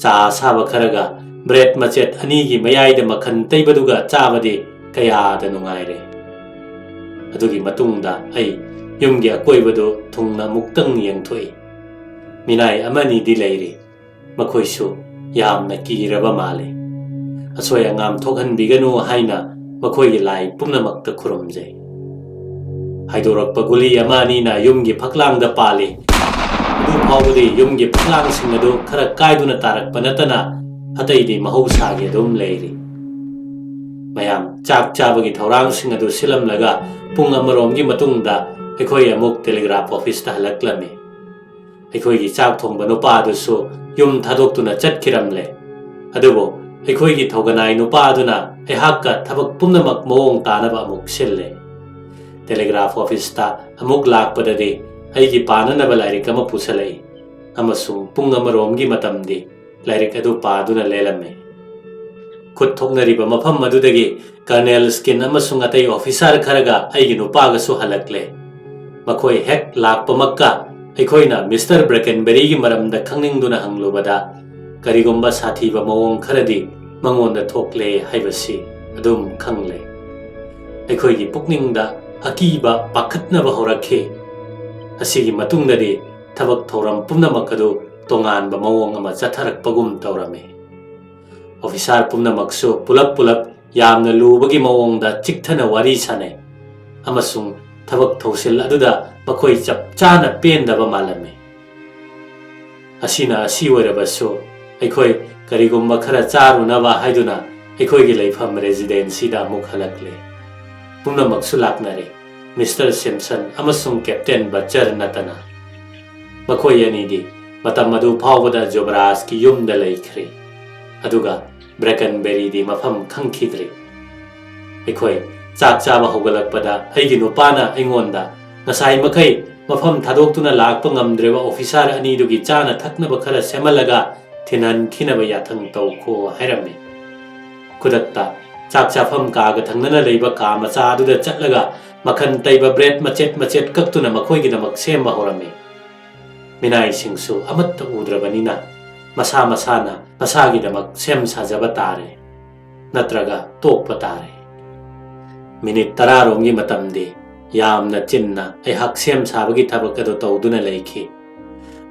ꯆꯥ ꯑꯁꯥꯕ ꯈꯔꯒ ꯕ꯭ꯔꯦꯗ ꯃꯆꯦꯠ ꯑꯅꯤꯒꯤ ꯃꯌꯥꯏꯗ ꯃꯈꯟ ꯇꯩꯕꯗꯨꯒ ꯆꯥꯕꯗꯤ ꯀꯌꯥꯗ ꯅꯨꯡꯉꯥꯏꯔꯦ꯫ ꯑꯗꯨꯒꯤ ꯃꯇꯨꯡꯗ ꯑꯩ ꯌꯨꯝꯒꯤ ꯑꯀꯣꯏꯕꯗꯨ ꯊꯨꯡꯅ ꯑꯃꯨꯛꯇꯪ ꯌꯦꯡꯊꯣꯛꯏ꯫ ꯃꯤꯅꯥꯏ ꯑꯃꯅꯤꯗꯤ ꯂꯩꯔꯤ꯫ ꯃꯈꯣꯏꯁꯨ ꯌꯥꯝꯅ ꯀꯤꯔꯕ ꯃꯥꯜꯂꯤ꯫ ꯑꯁꯣꯏ ꯑꯉꯥꯝ ꯊꯣꯛꯍꯟꯕꯤꯒꯅꯨ ꯍꯥꯏꯅ ꯃꯈꯣꯏꯒꯤ ꯂꯥꯏ ꯄꯨꯝꯅꯃꯛꯇ ꯈꯨꯔꯨꯝꯖꯩ꯫ ꯍꯥꯏꯗꯣꯔꯛꯄ ꯒꯨꯂꯤ ꯑꯃ ꯑꯅꯤꯅ ꯌꯨꯝꯒꯤ ꯐꯛꯂꯥꯡꯗ ꯄꯥꯜꯂꯤ꯫ ꯑꯗꯨ ꯐꯥꯎꯕꯗꯤ ꯌꯨꯝꯒꯤ ꯐꯛꯂꯥꯡꯁꯤꯡ ꯑꯗꯨ ꯈꯔ ꯀꯥꯏꯗꯨꯅ ꯇꯥꯔꯛꯄ ꯅꯠꯇꯅ ꯑꯇꯩꯗꯤ ꯃꯍꯧꯁꯥꯒꯤ ꯑꯗꯨꯝ ꯂꯩꯔꯤ꯫ ꯃꯌꯥꯝ ꯆꯥꯛ ꯆꯥꯕꯒꯤ ꯊꯧꯔꯥꯡꯁꯤꯡ ꯑꯗꯨ ꯁꯤꯜꯂꯝꯂꯒ ꯄꯨꯡ ꯑꯃꯔꯣꯝꯒꯤ ꯃꯇꯨꯡꯗ ꯑꯩꯈꯣꯏ ꯑꯃꯨꯛ ꯇꯦꯂꯤꯒ꯭ꯔꯥꯐ ꯑꯣꯐꯤꯁꯇ ꯍꯜꯂꯛꯂꯝꯃꯤ꯫ ꯑꯩꯈꯣꯏꯒꯤ ꯆꯥꯛ ꯊꯣꯡꯕ ꯅꯨꯄꯥ ꯑꯗꯨꯁꯨ ꯌꯨꯝ ꯊꯥꯗꯣꯛꯇꯨꯅ ꯆꯠꯈꯤꯔꯝꯂꯦ꯫ ꯑꯗꯨꯕꯨ ꯑꯩꯈꯣꯏꯒꯤ ꯊꯧꯒꯅꯥꯏ ꯅꯨꯄꯥ ꯑꯗꯨꯅ ꯑꯩꯍꯥꯛꯀ ꯊꯕꯛ ꯄꯨꯝꯅꯃꯛ ꯃꯑꯣꯡ ꯇꯥꯅꯕ ꯑꯃꯨꯛ ꯁꯤꯜꯂꯦ꯫ ꯇꯦꯂꯤꯒ꯭ꯔꯥꯐ ꯑꯣꯐꯤꯁꯇ ꯑꯃꯨꯛ ꯂꯥꯛꯄꯗꯗꯤ ꯑꯩꯒꯤ ꯄꯥꯅꯅꯕ ꯂꯥꯏꯔꯤꯛ ꯑꯃ ꯄꯨꯁꯜꯂꯛꯏ ꯑꯃꯁꯨꯡ ꯄꯨꯡ ꯑꯃꯔꯣꯝꯒꯤ ꯃꯇꯝꯗꯤ ꯂꯥꯏꯔꯤꯛ ꯑꯗꯨ ꯄꯥꯗꯨꯅ ꯂꯦꯜꯂꯝꯃꯤ꯫ ꯈꯨꯠ ꯊꯣꯛꯅꯔꯤꯕ ꯃꯐꯝ ꯑꯗꯨꯗꯒꯤ ꯀꯔꯅꯦꯜ ꯁ꯭ꯀꯤꯟ ꯑꯃꯁꯨꯡ ꯑꯇꯩ ꯑꯣꯐꯤꯁꯥꯔ ꯈꯔꯒ ꯑꯩꯒꯤ ꯅꯨꯄꯥꯒꯁꯨ ꯍꯜꯂꯛꯂꯦ꯫ ꯃꯈꯣꯏ ꯍꯦꯛ ꯂꯥꯛꯄꯃꯛꯀ ꯑꯩꯈꯣꯏꯅ ꯃꯤꯁꯇꯔ ꯕ꯭ꯔꯦꯀꯦꯟꯕꯦꯔꯤꯒꯤ ꯃꯔꯝꯗ ꯈꯪꯅꯤꯡꯗꯨꯅ ꯍꯪꯂꯨꯕꯗ, ꯀꯔꯤꯒꯨꯝꯕ ꯁꯥꯊꯤꯕ ꯃꯑꯣꯡ ꯈꯔꯗꯤ ꯃꯉꯣꯟꯗ ꯊꯣꯛꯂꯦ ꯍꯥꯏꯕꯁꯤ ꯑꯗꯨꯝ ꯈꯪꯂꯦ꯫ ꯑꯩꯈꯣꯏꯒꯤ ꯄꯨꯛꯅꯤꯡꯗ ꯑꯀꯤꯕ ꯄꯥꯈꯠꯅꯕ ꯍꯧꯔꯛꯈꯤ꯫ ꯑꯁꯤꯒꯤ ꯃꯇꯨꯡꯗꯗꯤ ꯊꯕꯛ ꯊꯧꯔꯝ ꯄꯨꯝꯅꯃꯛ ꯑꯗꯨ ꯇꯣꯉꯥꯟꯕ ꯃꯑꯣꯡ ꯑꯃ ꯆꯠꯊꯔꯛꯄꯒꯨꯝ ꯇꯧꯔꯝꯃꯤ꯫ ꯑꯣꯐꯤꯁꯥꯔ ꯄꯨꯝꯅꯃꯛꯁꯨ ꯄꯨꯂꯞ ꯄꯨꯂꯞ ꯌꯥꯝꯅ ꯂꯨꯕꯒꯤ ꯃꯑꯣꯡꯗ ꯆꯤꯛꯊꯅ ꯋꯥꯔꯤ ꯁꯥꯅꯩ ꯑꯃꯁꯨꯡ ꯊꯕꯛ ꯊꯧꯁꯤꯜ ꯑꯗꯨꯗ ꯃꯈꯣꯏ ꯆꯞ ꯆꯥꯅ ꯄꯦꯟꯗꯕ ꯃꯥꯜꯂꯝꯃꯤ꯫ ꯑꯁꯤꯅ ꯑꯁꯤ ꯑꯣꯏꯔꯕꯁꯨ, ꯑꯩꯈꯣꯏ ꯀꯔꯤꯒꯨꯝꯕ ꯈꯔ ꯆꯥꯔꯨꯅꯕ ꯍꯥꯏꯗꯨꯅ ꯑꯩꯈꯣꯏꯒꯤ ꯂꯩꯐꯝ ꯔꯦꯁꯤꯗꯦꯟꯁꯤꯗ ꯑꯃꯨꯛ ꯍꯜꯂꯛꯂꯦ꯫ ꯄꯨꯝꯅꯃꯛꯁꯨ ꯂꯥꯛꯅꯔꯦ, ꯃꯤꯁꯇꯔ ꯁꯤꯝꯁꯟ ꯑꯃꯁꯨꯡ ꯀꯦꯞꯇꯦꯟ ꯕꯠꯆꯔ ꯅꯠꯇꯅ꯫ ꯃꯈꯣꯏ ꯑꯅꯤꯗꯤ ꯃꯇꯝ ꯑꯗꯨ ꯐꯥꯎꯕꯗ ꯖꯨꯕꯔꯥꯖꯀꯤ ꯌꯨꯝꯗ ꯂꯩꯈ꯭ꯔꯦ, ꯑꯗꯨꯒ ꯕ꯭ꯔꯦꯀꯟꯕꯦꯔꯤꯗꯤ ꯃꯐꯝ ꯈꯪꯈꯤꯗ꯭ꯔꯤ꯫ ꯑꯩꯈꯣꯏ ꯆꯥꯛ ꯆꯥꯕ ꯍꯧꯒꯠꯂꯛꯄꯗ ꯑꯩꯒꯤ ꯅꯨꯄꯥꯅ ꯑꯩꯉꯣꯟꯗ ꯉꯁꯥꯏ ꯃꯈꯩ ꯃꯐꯝ ꯊꯥꯗꯣꯛꯇꯨꯅ ꯂꯥꯛꯄ ꯉꯝꯗ꯭ꯔꯤꯕ ꯑꯣꯐꯤꯁꯥꯔ ꯑꯅꯤꯗꯨꯒꯤ ꯆꯥꯅ ꯊꯛꯅꯕ ꯈꯔ ꯁꯦꯝꯍꯜꯂꯒ ꯊꯤꯟꯍꯟꯈꯤꯅꯕ ꯌꯥꯊꯪ ꯇꯧꯈꯣ ꯍꯥꯏꯔꯝꯃꯤ꯫ ꯈꯨꯗꯛꯇ ꯆꯥꯛ ꯆꯥꯐꯝ ꯀꯥꯒ ꯊꯪꯅꯅ ꯂꯩꯕ ꯀꯥ ꯃꯆꯥ ꯑꯗꯨꯗ ꯆꯠꯂꯒ ꯃꯈꯟ ꯇꯩꯕ ꯕ꯭ꯔꯦꯗ ꯃꯆꯦꯠ ꯃꯆꯦꯠ ꯀꯛꯇꯨꯅ ꯃꯈꯣꯏꯒꯤꯗꯃꯛ ꯁꯦꯝꯕ ꯍꯧꯔꯝꯃꯤ꯫ ꯃꯤꯅꯥꯏꯁꯤꯡꯁꯨ ꯑꯃꯠꯇ ꯎꯗ꯭ꯔꯕꯅꯤꯅ ꯃꯁꯥ ꯃꯁꯥꯅ ꯃꯁꯥꯒꯤꯗꯃꯛ ꯁꯦꯝ ꯁꯥꯖꯕ ꯇꯥꯔꯦ, ꯅꯠꯇ꯭ꯔꯒ ꯇꯣꯛꯄ ꯇꯥꯔꯦ꯫ ꯃꯤꯅꯤꯠ ꯇꯔꯥꯔꯣꯝꯒꯤ ꯃꯇꯝꯗꯤ ꯌꯥꯝꯅ ꯆꯤꯟꯅ ꯑꯩꯍꯥꯛ ꯁꯦꯝ ꯁꯥꯕꯒꯤ ꯊꯕꯛ ꯑꯗꯨ ꯇꯧꯗꯨꯅ ꯂꯩꯈꯤ꯫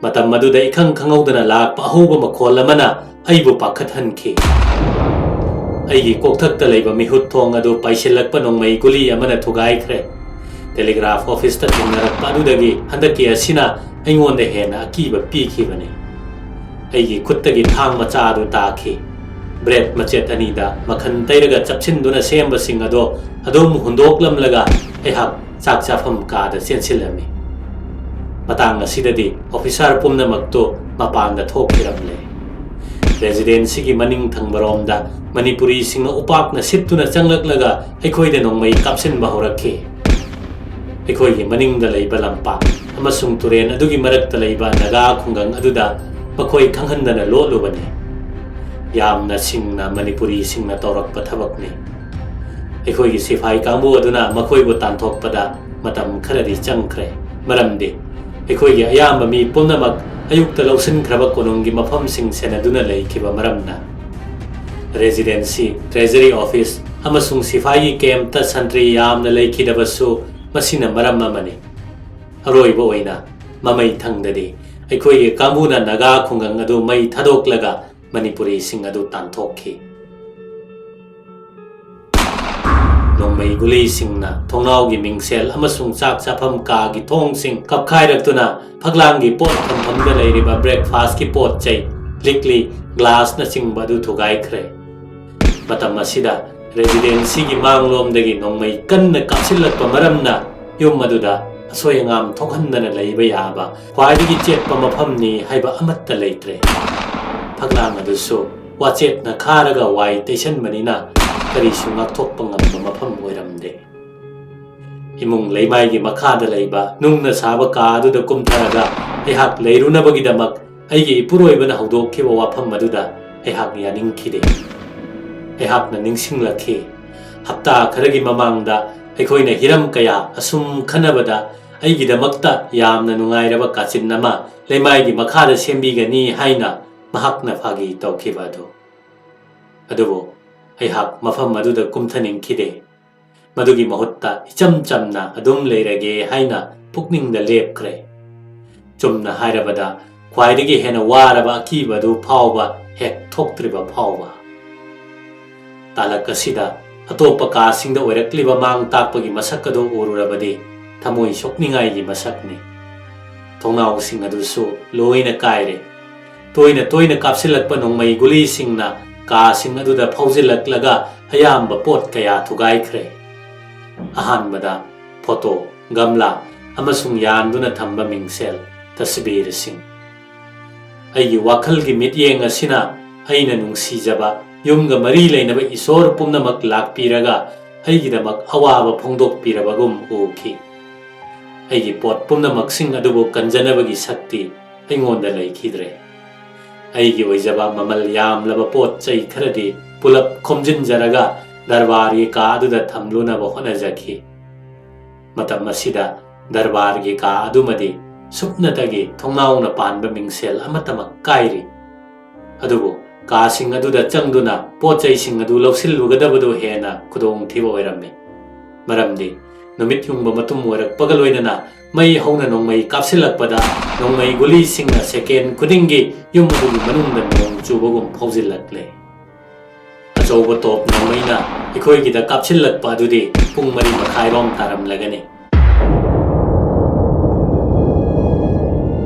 ꯃꯇꯝ ꯑꯗꯨꯗ ꯏꯈꯪ ꯈꯪꯍꯧꯗꯅ ꯂꯥꯛꯄ ꯑꯍꯧꯕ ꯃꯈꯣꯜ ꯑꯃꯅ ꯑꯩꯕꯨ ꯄꯥꯈꯠꯍꯟꯈꯤ꯫ ꯑꯩꯒꯤ ꯀꯣꯛꯊꯛꯇ ꯂꯩꯕ ꯃꯤꯍꯨꯠ ꯊꯣꯡ ꯑꯗꯨ ꯄꯥꯏꯁꯤꯜꯂꯛꯄ ꯅꯣꯡꯃꯩ ꯒꯨꯂꯤ ꯑꯃꯅ ꯊꯨꯒꯥꯏꯈ꯭ꯔꯦ꯫ ꯇꯦꯂꯤꯒ꯭ꯔꯥꯐ ꯑꯣꯐꯤꯁꯇ ꯊꯦꯡꯅꯔꯛꯄ ꯑꯗꯨꯗꯒꯤ ꯍꯟꯗꯛꯀꯤ ꯑꯁꯤꯅ ꯑꯩꯉꯣꯟꯗ ꯍꯦꯟꯅ ꯑꯀꯤꯕ ꯄꯤꯈꯤꯕꯅꯤ꯫ ꯑꯩꯒꯤ ꯈꯨꯠꯇꯒꯤ ꯊꯥꯡ ꯃꯆꯥ ꯑꯗꯨ ꯇꯥꯈꯤ꯫ ꯕ꯭ꯔꯦꯗ ꯃꯆꯦꯠ ꯑꯅꯤꯗ ꯃꯈꯟ ꯇꯩꯔꯒ ꯆꯞꯁꯤꯟꯗꯨꯅ ꯁꯦꯝꯕꯁꯤꯡ ꯑꯗꯣ ꯑꯗꯨꯝ ꯍꯨꯟꯗꯣꯛꯂꯝꯂꯒ ꯑꯩꯍꯥꯛ ꯆꯥꯛ ꯆꯥꯐꯝ ꯀꯥꯗ ꯆꯦꯟꯁꯤꯜꯂꯝꯃꯤ꯫ ꯃꯇꯥꯡ ꯑꯁꯤꯗꯗꯤ ꯑꯣꯐꯤꯁꯥꯔ ꯄꯨꯝꯅꯃꯛꯇꯨ ꯃꯄꯥꯟꯗ ꯊꯣꯛꯈꯤꯔꯝꯂꯦ꯫ ꯔꯦꯁꯤꯗꯦꯟꯁꯤꯒꯤ ꯃꯅꯤꯡ ꯊꯪꯕꯔꯣꯝꯗ ꯃꯅꯤꯄꯨꯔꯤꯁꯤꯡꯅ ꯎꯄꯥꯛꯅ ꯁꯤꯠꯇꯨꯅ ꯆꯪꯂꯛꯂꯒ ꯑꯩꯈꯣꯏꯗ ꯅꯣꯡꯃꯩ ꯀꯥꯞꯁꯤꯟꯕ ꯍꯧꯔꯛꯈꯤ꯫ ꯑꯩꯈꯣꯏꯒꯤ ꯃꯅꯤꯡꯗ ꯂꯩꯕ ꯂꯝꯄꯥꯛ ꯑꯃꯁꯨꯡ ꯇꯨꯔꯦꯜ ꯑꯗꯨꯒꯤ ꯃꯔꯛꯇ ꯂꯩꯕ ꯅꯥꯒꯥ ꯈꯨꯡꯒꯪ ꯑꯗꯨꯗ ꯃꯈꯣꯏ ꯈꯪꯍꯟꯗꯅ ꯂꯣꯠꯂꯨꯕꯅꯤ꯫ ꯌꯥꯝꯅ ꯁꯤꯡꯅ ꯃꯅꯤꯄꯨꯔꯤꯁꯤꯡꯅ ꯇꯧꯔꯛꯄ ꯊꯕꯛꯅꯤ꯫ ꯑꯩꯈꯣꯏꯒꯤ ꯁꯤꯐꯥꯏ ꯀꯥꯡꯕꯨ ꯑꯗꯨꯅ ꯃꯈꯣꯏꯕꯨ ꯇꯥꯟꯊꯣꯛꯄꯗ ꯃꯇꯝ ꯈꯔꯗꯤ ꯆꯪꯈ꯭ꯔꯦ, ꯃꯔꯝꯗꯤ ꯑꯩꯈꯣꯏꯒꯤ ꯑꯌꯥꯝꯕ ꯃꯤ ꯄꯨꯝꯅꯃꯛ ꯑꯌꯨꯛꯇ ꯂꯧꯁꯤꯟꯈ꯭ꯔꯕ ꯀꯣꯅꯨꯡꯒꯤ ꯃꯐꯝꯁꯤꯡ ꯁꯦꯟꯅꯗꯨꯅ ꯂꯩꯈꯤꯕ ꯃꯔꯝꯅ꯫ ꯔꯦꯖꯤꯗꯦꯟꯁꯤ, ꯇ꯭ꯔꯦꯖꯔꯤ ꯑꯣꯐꯤꯁ ꯑꯃꯁꯨꯡ ꯁꯤꯐꯥꯏꯒꯤ ꯀꯦꯝꯞꯇ ꯁꯟꯇ꯭ꯔꯤ ꯌꯥꯝꯅ ꯂꯩꯈꯤꯗꯕꯁꯨ ꯃꯁꯤꯅ ꯃꯔꯝ ꯑꯃꯅꯤ꯫ ꯑꯔꯣꯏꯕ ꯑꯣꯏꯅ, ꯃꯃꯩ ꯊꯪꯗꯗꯤ ꯑꯩꯈꯣꯏꯒꯤ ꯀꯥꯡꯕꯨꯅ ꯅꯥꯒꯥ ꯈꯨꯡꯒꯪ ꯑꯗꯨ ꯃꯩ ꯊꯥꯗꯣꯛꯂꯒ ꯃꯅꯤꯄꯨꯔꯤꯁꯤꯡ ꯑꯗꯨ ꯇꯥꯟꯊꯣꯛꯈꯤ꯫ ꯅꯣꯡꯃꯩ ꯒꯨꯂꯤꯁꯤꯡꯅ ꯊꯣꯡꯅꯥꯎꯒꯤ ꯃꯤꯡꯁꯦꯜ ꯑꯃꯁꯨꯡ ꯆꯥꯛ ꯆꯥꯐꯝ ꯀꯥꯒꯤ ꯊꯣꯡꯁꯤꯡ ꯀꯞꯈꯥꯏꯔꯛꯇꯨꯅ ꯐꯛꯂꯥꯡꯒꯤ ꯄꯣꯠ ꯊꯝꯐꯝꯗ ꯂꯩꯔꯤꯕ ꯕ꯭ꯔꯦꯛꯐꯥꯁꯀꯤ ꯄꯣꯠ ꯆꯩ, ꯂꯤꯛꯂꯤ, ꯒ꯭ꯂꯥꯁꯅꯆꯤꯡꯕ ꯑꯗꯨ ꯊꯨꯒꯥꯏꯈ꯭ꯔꯦ꯫ ꯃꯇꯝ ꯑꯁꯤꯗ ꯔꯦꯖꯤꯗꯦꯟꯁꯤꯒꯤ ꯃꯥꯡꯂꯣꯝꯗꯒꯤ ꯅꯣꯡꯃꯩ ꯀꯟꯅ ꯀꯥꯞꯁꯤꯜꯂꯛꯄ ꯃꯔꯝꯅ ꯌꯨꯝ ꯑꯗꯨꯗ ꯑꯁꯣꯏ ꯑꯉꯥꯝ ꯊꯣꯛꯍꯟꯗꯅ ꯂꯩꯕ ꯌꯥꯕ ꯈ꯭ꯋꯥꯏꯗꯒꯤ ꯆꯦꯠꯄ ꯃꯐꯝꯅꯤ ꯍꯥꯏꯕ ꯑꯃꯠꯇ ꯂꯩꯇ꯭ꯔꯦ꯫ ꯐꯛꯂꯥꯡ ꯑꯗꯨꯁꯨ ꯋꯥꯆꯦꯠꯅ ꯈꯥꯔꯒ ꯋꯥꯏ ꯇꯩꯁꯟꯕꯅꯤꯅ ꯀꯔꯤꯁꯨ ꯉꯥꯛꯊꯣꯛꯄ ꯉꯝꯕ ꯃꯐꯝ ꯑꯣꯏꯔꯝꯗꯦ꯫ ꯏꯃꯨꯡ ꯂꯩꯃꯥꯏꯒꯤ ꯃꯈꯥꯗ ꯂꯩꯕ ꯅꯨꯡꯅ ꯁꯥꯕ ꯀꯥ ꯑꯗꯨꯗ ꯀꯨꯝꯊꯔꯒ ꯑꯩꯍꯥꯛ ꯂꯩꯔꯨꯅꯕꯒꯤꯗꯃꯛ ꯑꯩꯒꯤ ꯏꯄꯨꯔꯣꯏꯕꯅ ꯍꯧꯗꯣꯛꯈꯤꯕ ꯋꯥꯐꯝ ꯑꯗꯨꯗ ꯑꯩꯍꯥꯛ ꯌꯥꯅꯤꯡꯈꯤꯗꯦ꯫ ꯑꯩꯍꯥꯛꯅ ꯅꯤꯡꯁꯤꯡꯂꯛꯈꯤ, ꯍꯞꯇꯥ ꯈꯔꯒꯤ ꯃꯃꯥꯡꯗ ꯑꯩꯈꯣꯏꯅ ꯍꯤꯔꯝ ꯀꯌꯥ ꯑꯁꯨꯝ ꯈꯟꯅꯕꯗ ꯑꯩꯒꯤꯗꯃꯛꯇ ꯌꯥꯝꯅ ꯅꯨꯡꯉꯥꯏꯔꯕ ꯀꯥꯆꯤꯟ ꯑꯃ ꯂꯩꯃꯥꯏꯒꯤ ꯃꯈꯥꯗ ꯁꯦꯝꯕꯤꯒꯅꯤ ꯍꯥꯏꯅ ꯃꯍꯥꯛꯅ ꯐꯥꯒꯤ ꯇꯧꯈꯤꯕ ꯑꯗꯨ꯫ ꯑꯗꯨꯕꯨ ꯑꯩꯍꯥꯛ ꯃꯐꯝ ꯑꯗꯨꯗ ꯀꯨꯝꯊꯅꯤꯡꯈꯤꯗꯦ꯫ ꯃꯗꯨꯒꯤ ꯃꯍꯨꯠꯇ ꯏꯆꯝ ꯆꯝꯅ ꯑꯗꯨꯝ ꯂꯩꯔꯒꯦ ꯍꯥꯏꯅ ꯄꯨꯛꯅꯤꯡꯗ ꯂꯦꯞꯈ꯭ꯔꯦ꯫ ꯆꯨꯝꯅ ꯍꯥꯏꯔꯕꯗ, ꯈ꯭ꯋꯥꯏꯗꯒꯤ ꯍꯦꯟꯅ ꯋꯥꯔꯕ ꯑꯀꯤꯕ ꯑꯗꯨ ꯐꯥꯎꯕ ꯍꯦꯛ ꯊꯣꯛꯇ꯭ꯔꯤꯕ ꯐꯥꯎꯕ꯫ ꯇꯥꯂꯛ ꯑꯁꯤꯗ ꯑꯇꯣꯞꯄ ꯀꯥꯁꯤꯡꯗ ꯑꯣꯏꯔꯛꯂꯤꯕ ꯃꯥꯡ ꯇꯥꯛꯄꯒꯤ ꯃꯁꯛ ꯑꯗꯨ ꯎꯔꯨꯔꯕꯗꯤ ꯊꯃꯣꯏ ꯁꯣꯛꯅꯤꯡꯉꯥꯏꯒꯤ ꯃꯁꯛꯅꯤ꯫ ꯊꯣꯡꯅꯥꯎꯁꯤꯡ ꯑꯗꯨꯁꯨ ꯂꯣꯏꯅ ꯀꯥꯏꯔꯦ꯫ ꯇꯣꯏꯅ ꯇꯣꯏꯅ ꯀꯥꯞꯁꯤꯜꯂꯛꯄ ꯅꯣꯡꯃꯩ ꯒꯨꯂꯤꯁꯤꯡꯅ ꯀꯥꯁꯤꯡ ꯑꯗꯨꯗ ꯐꯥꯎꯖꯤꯜꯂꯛꯂꯒ ꯑꯌꯥꯝꯕ ꯄꯣꯠ ꯀꯌꯥ ꯊꯨꯒꯥꯏꯈ꯭ꯔꯦ꯫ ꯑꯍꯥꯟꯕꯗ ꯐꯣꯇꯣ, ꯒꯝꯂꯥ ꯑꯃꯁꯨꯡ ꯌꯥꯟꯗꯨꯅ ꯊꯝꯕ ꯃꯤꯡꯁꯦꯜ, ꯇꯁꯕꯤꯔꯁꯤꯡ꯫ ꯑꯩꯒꯤ ꯋꯥꯈꯜꯒꯤ ꯃꯤꯠꯌꯦꯡ ꯑꯁꯤꯅ ꯑꯩꯅ ꯅꯨꯡꯁꯤꯖꯕ ꯌꯨꯝꯒ ꯃꯔꯤ ꯂꯩꯅꯕ ꯏꯁꯣꯔ ꯄꯨꯝꯅꯃꯛ ꯂꯥꯛꯄꯤꯔꯒ ꯑꯩꯒꯤꯗꯃꯛ ꯑꯋꯥꯕ ꯐꯣꯡꯗꯣꯛꯄꯤꯔꯕꯒꯨꯝ ꯎꯈꯤ꯫ ꯑꯩꯒꯤ ꯄꯣꯠ ꯄꯨꯝꯅꯃꯛꯁꯤꯡ ꯑꯗꯨꯕꯨ ꯀꯟꯖꯅꯕꯒꯤ ꯁꯛꯇꯤ ꯑꯩꯉꯣꯟꯗ ꯂꯩꯈꯤꯗ꯭ꯔꯦ꯫ ꯑꯩꯒꯤ ꯑꯣꯏꯖꯕ ꯃꯃꯜ ꯌꯥꯝꯂꯕ ꯄꯣꯠ ꯆꯩ ꯈꯔꯗꯤ ꯄꯨꯂꯞ ꯈꯣꯝꯖꯤꯟꯖꯔꯒ ꯗꯔꯕꯥꯔꯒꯤ ꯀꯥ ꯑꯗꯨꯗ ꯊꯝꯂꯨꯅꯕ ꯍꯣꯠꯅꯖꯈꯤ꯫ ꯃꯇꯝ ꯑꯁꯤꯗ ꯗꯔꯕꯥꯔꯒꯤ ꯀꯥ ꯑꯗꯨꯃꯗꯤ ꯁꯨꯞꯅꯇꯒꯤ ꯊꯣꯡꯅꯥꯎꯅ ꯄꯥꯟꯕ ꯃꯤꯡꯁꯦꯜ ꯑꯃꯠꯇꯃꯛ ꯀꯥꯏꯔꯤ꯫ ꯑꯗꯨꯕꯨ ꯀꯥꯁꯤꯡ ꯑꯗꯨꯗ ꯆꯪꯗꯨꯅ ꯄꯣꯠ ꯆꯩꯁꯤꯡ ꯑꯗꯨ ꯂꯧꯁꯤꯜꯂꯨꯒꯗꯕꯗꯨ ꯍꯦꯟꯅ ꯈꯨꯗꯣꯡꯊꯤꯕ ꯑꯣꯏꯔꯝꯃꯤ꯫ ꯃꯔꯝꯗꯤ ꯅꯨꯃꯤꯠ ꯌꯨꯡꯕ ꯃꯇꯨꯝ ꯑꯣꯏꯔꯛꯄꯒ ꯂꯣꯏꯅꯅ ꯃꯩ ꯍꯧꯅ ꯅꯣꯡꯃꯩ ꯀꯥꯞꯁꯤꯜꯂꯛꯄꯗ ꯅꯣꯡꯃꯩ ꯒꯨꯂꯤꯁꯤꯡꯅ ꯁꯦꯀꯦꯟ ꯈꯨꯗꯤꯡꯒꯤ ꯌꯨꯝ ꯑꯗꯨꯒꯤ ꯃꯅꯨꯡꯗ ꯅꯣꯡ ꯆꯨꯕꯒꯨꯝ ꯐꯥꯎꯖꯤꯜꯂꯛꯂꯦ꯫ ꯑꯆꯧꯕ ꯇꯣꯞ ꯅꯣꯡꯃꯩꯅ ꯑꯩꯈꯣꯏꯒꯤꯗ ꯀꯥꯞꯁꯤꯜꯂꯛꯄ ꯑꯗꯨꯗꯤ ꯄꯨꯡ ꯃꯔꯤ ꯃꯈꯥꯏꯔꯣꯝ ꯇꯥꯔꯝꯂꯒꯅꯤ꯫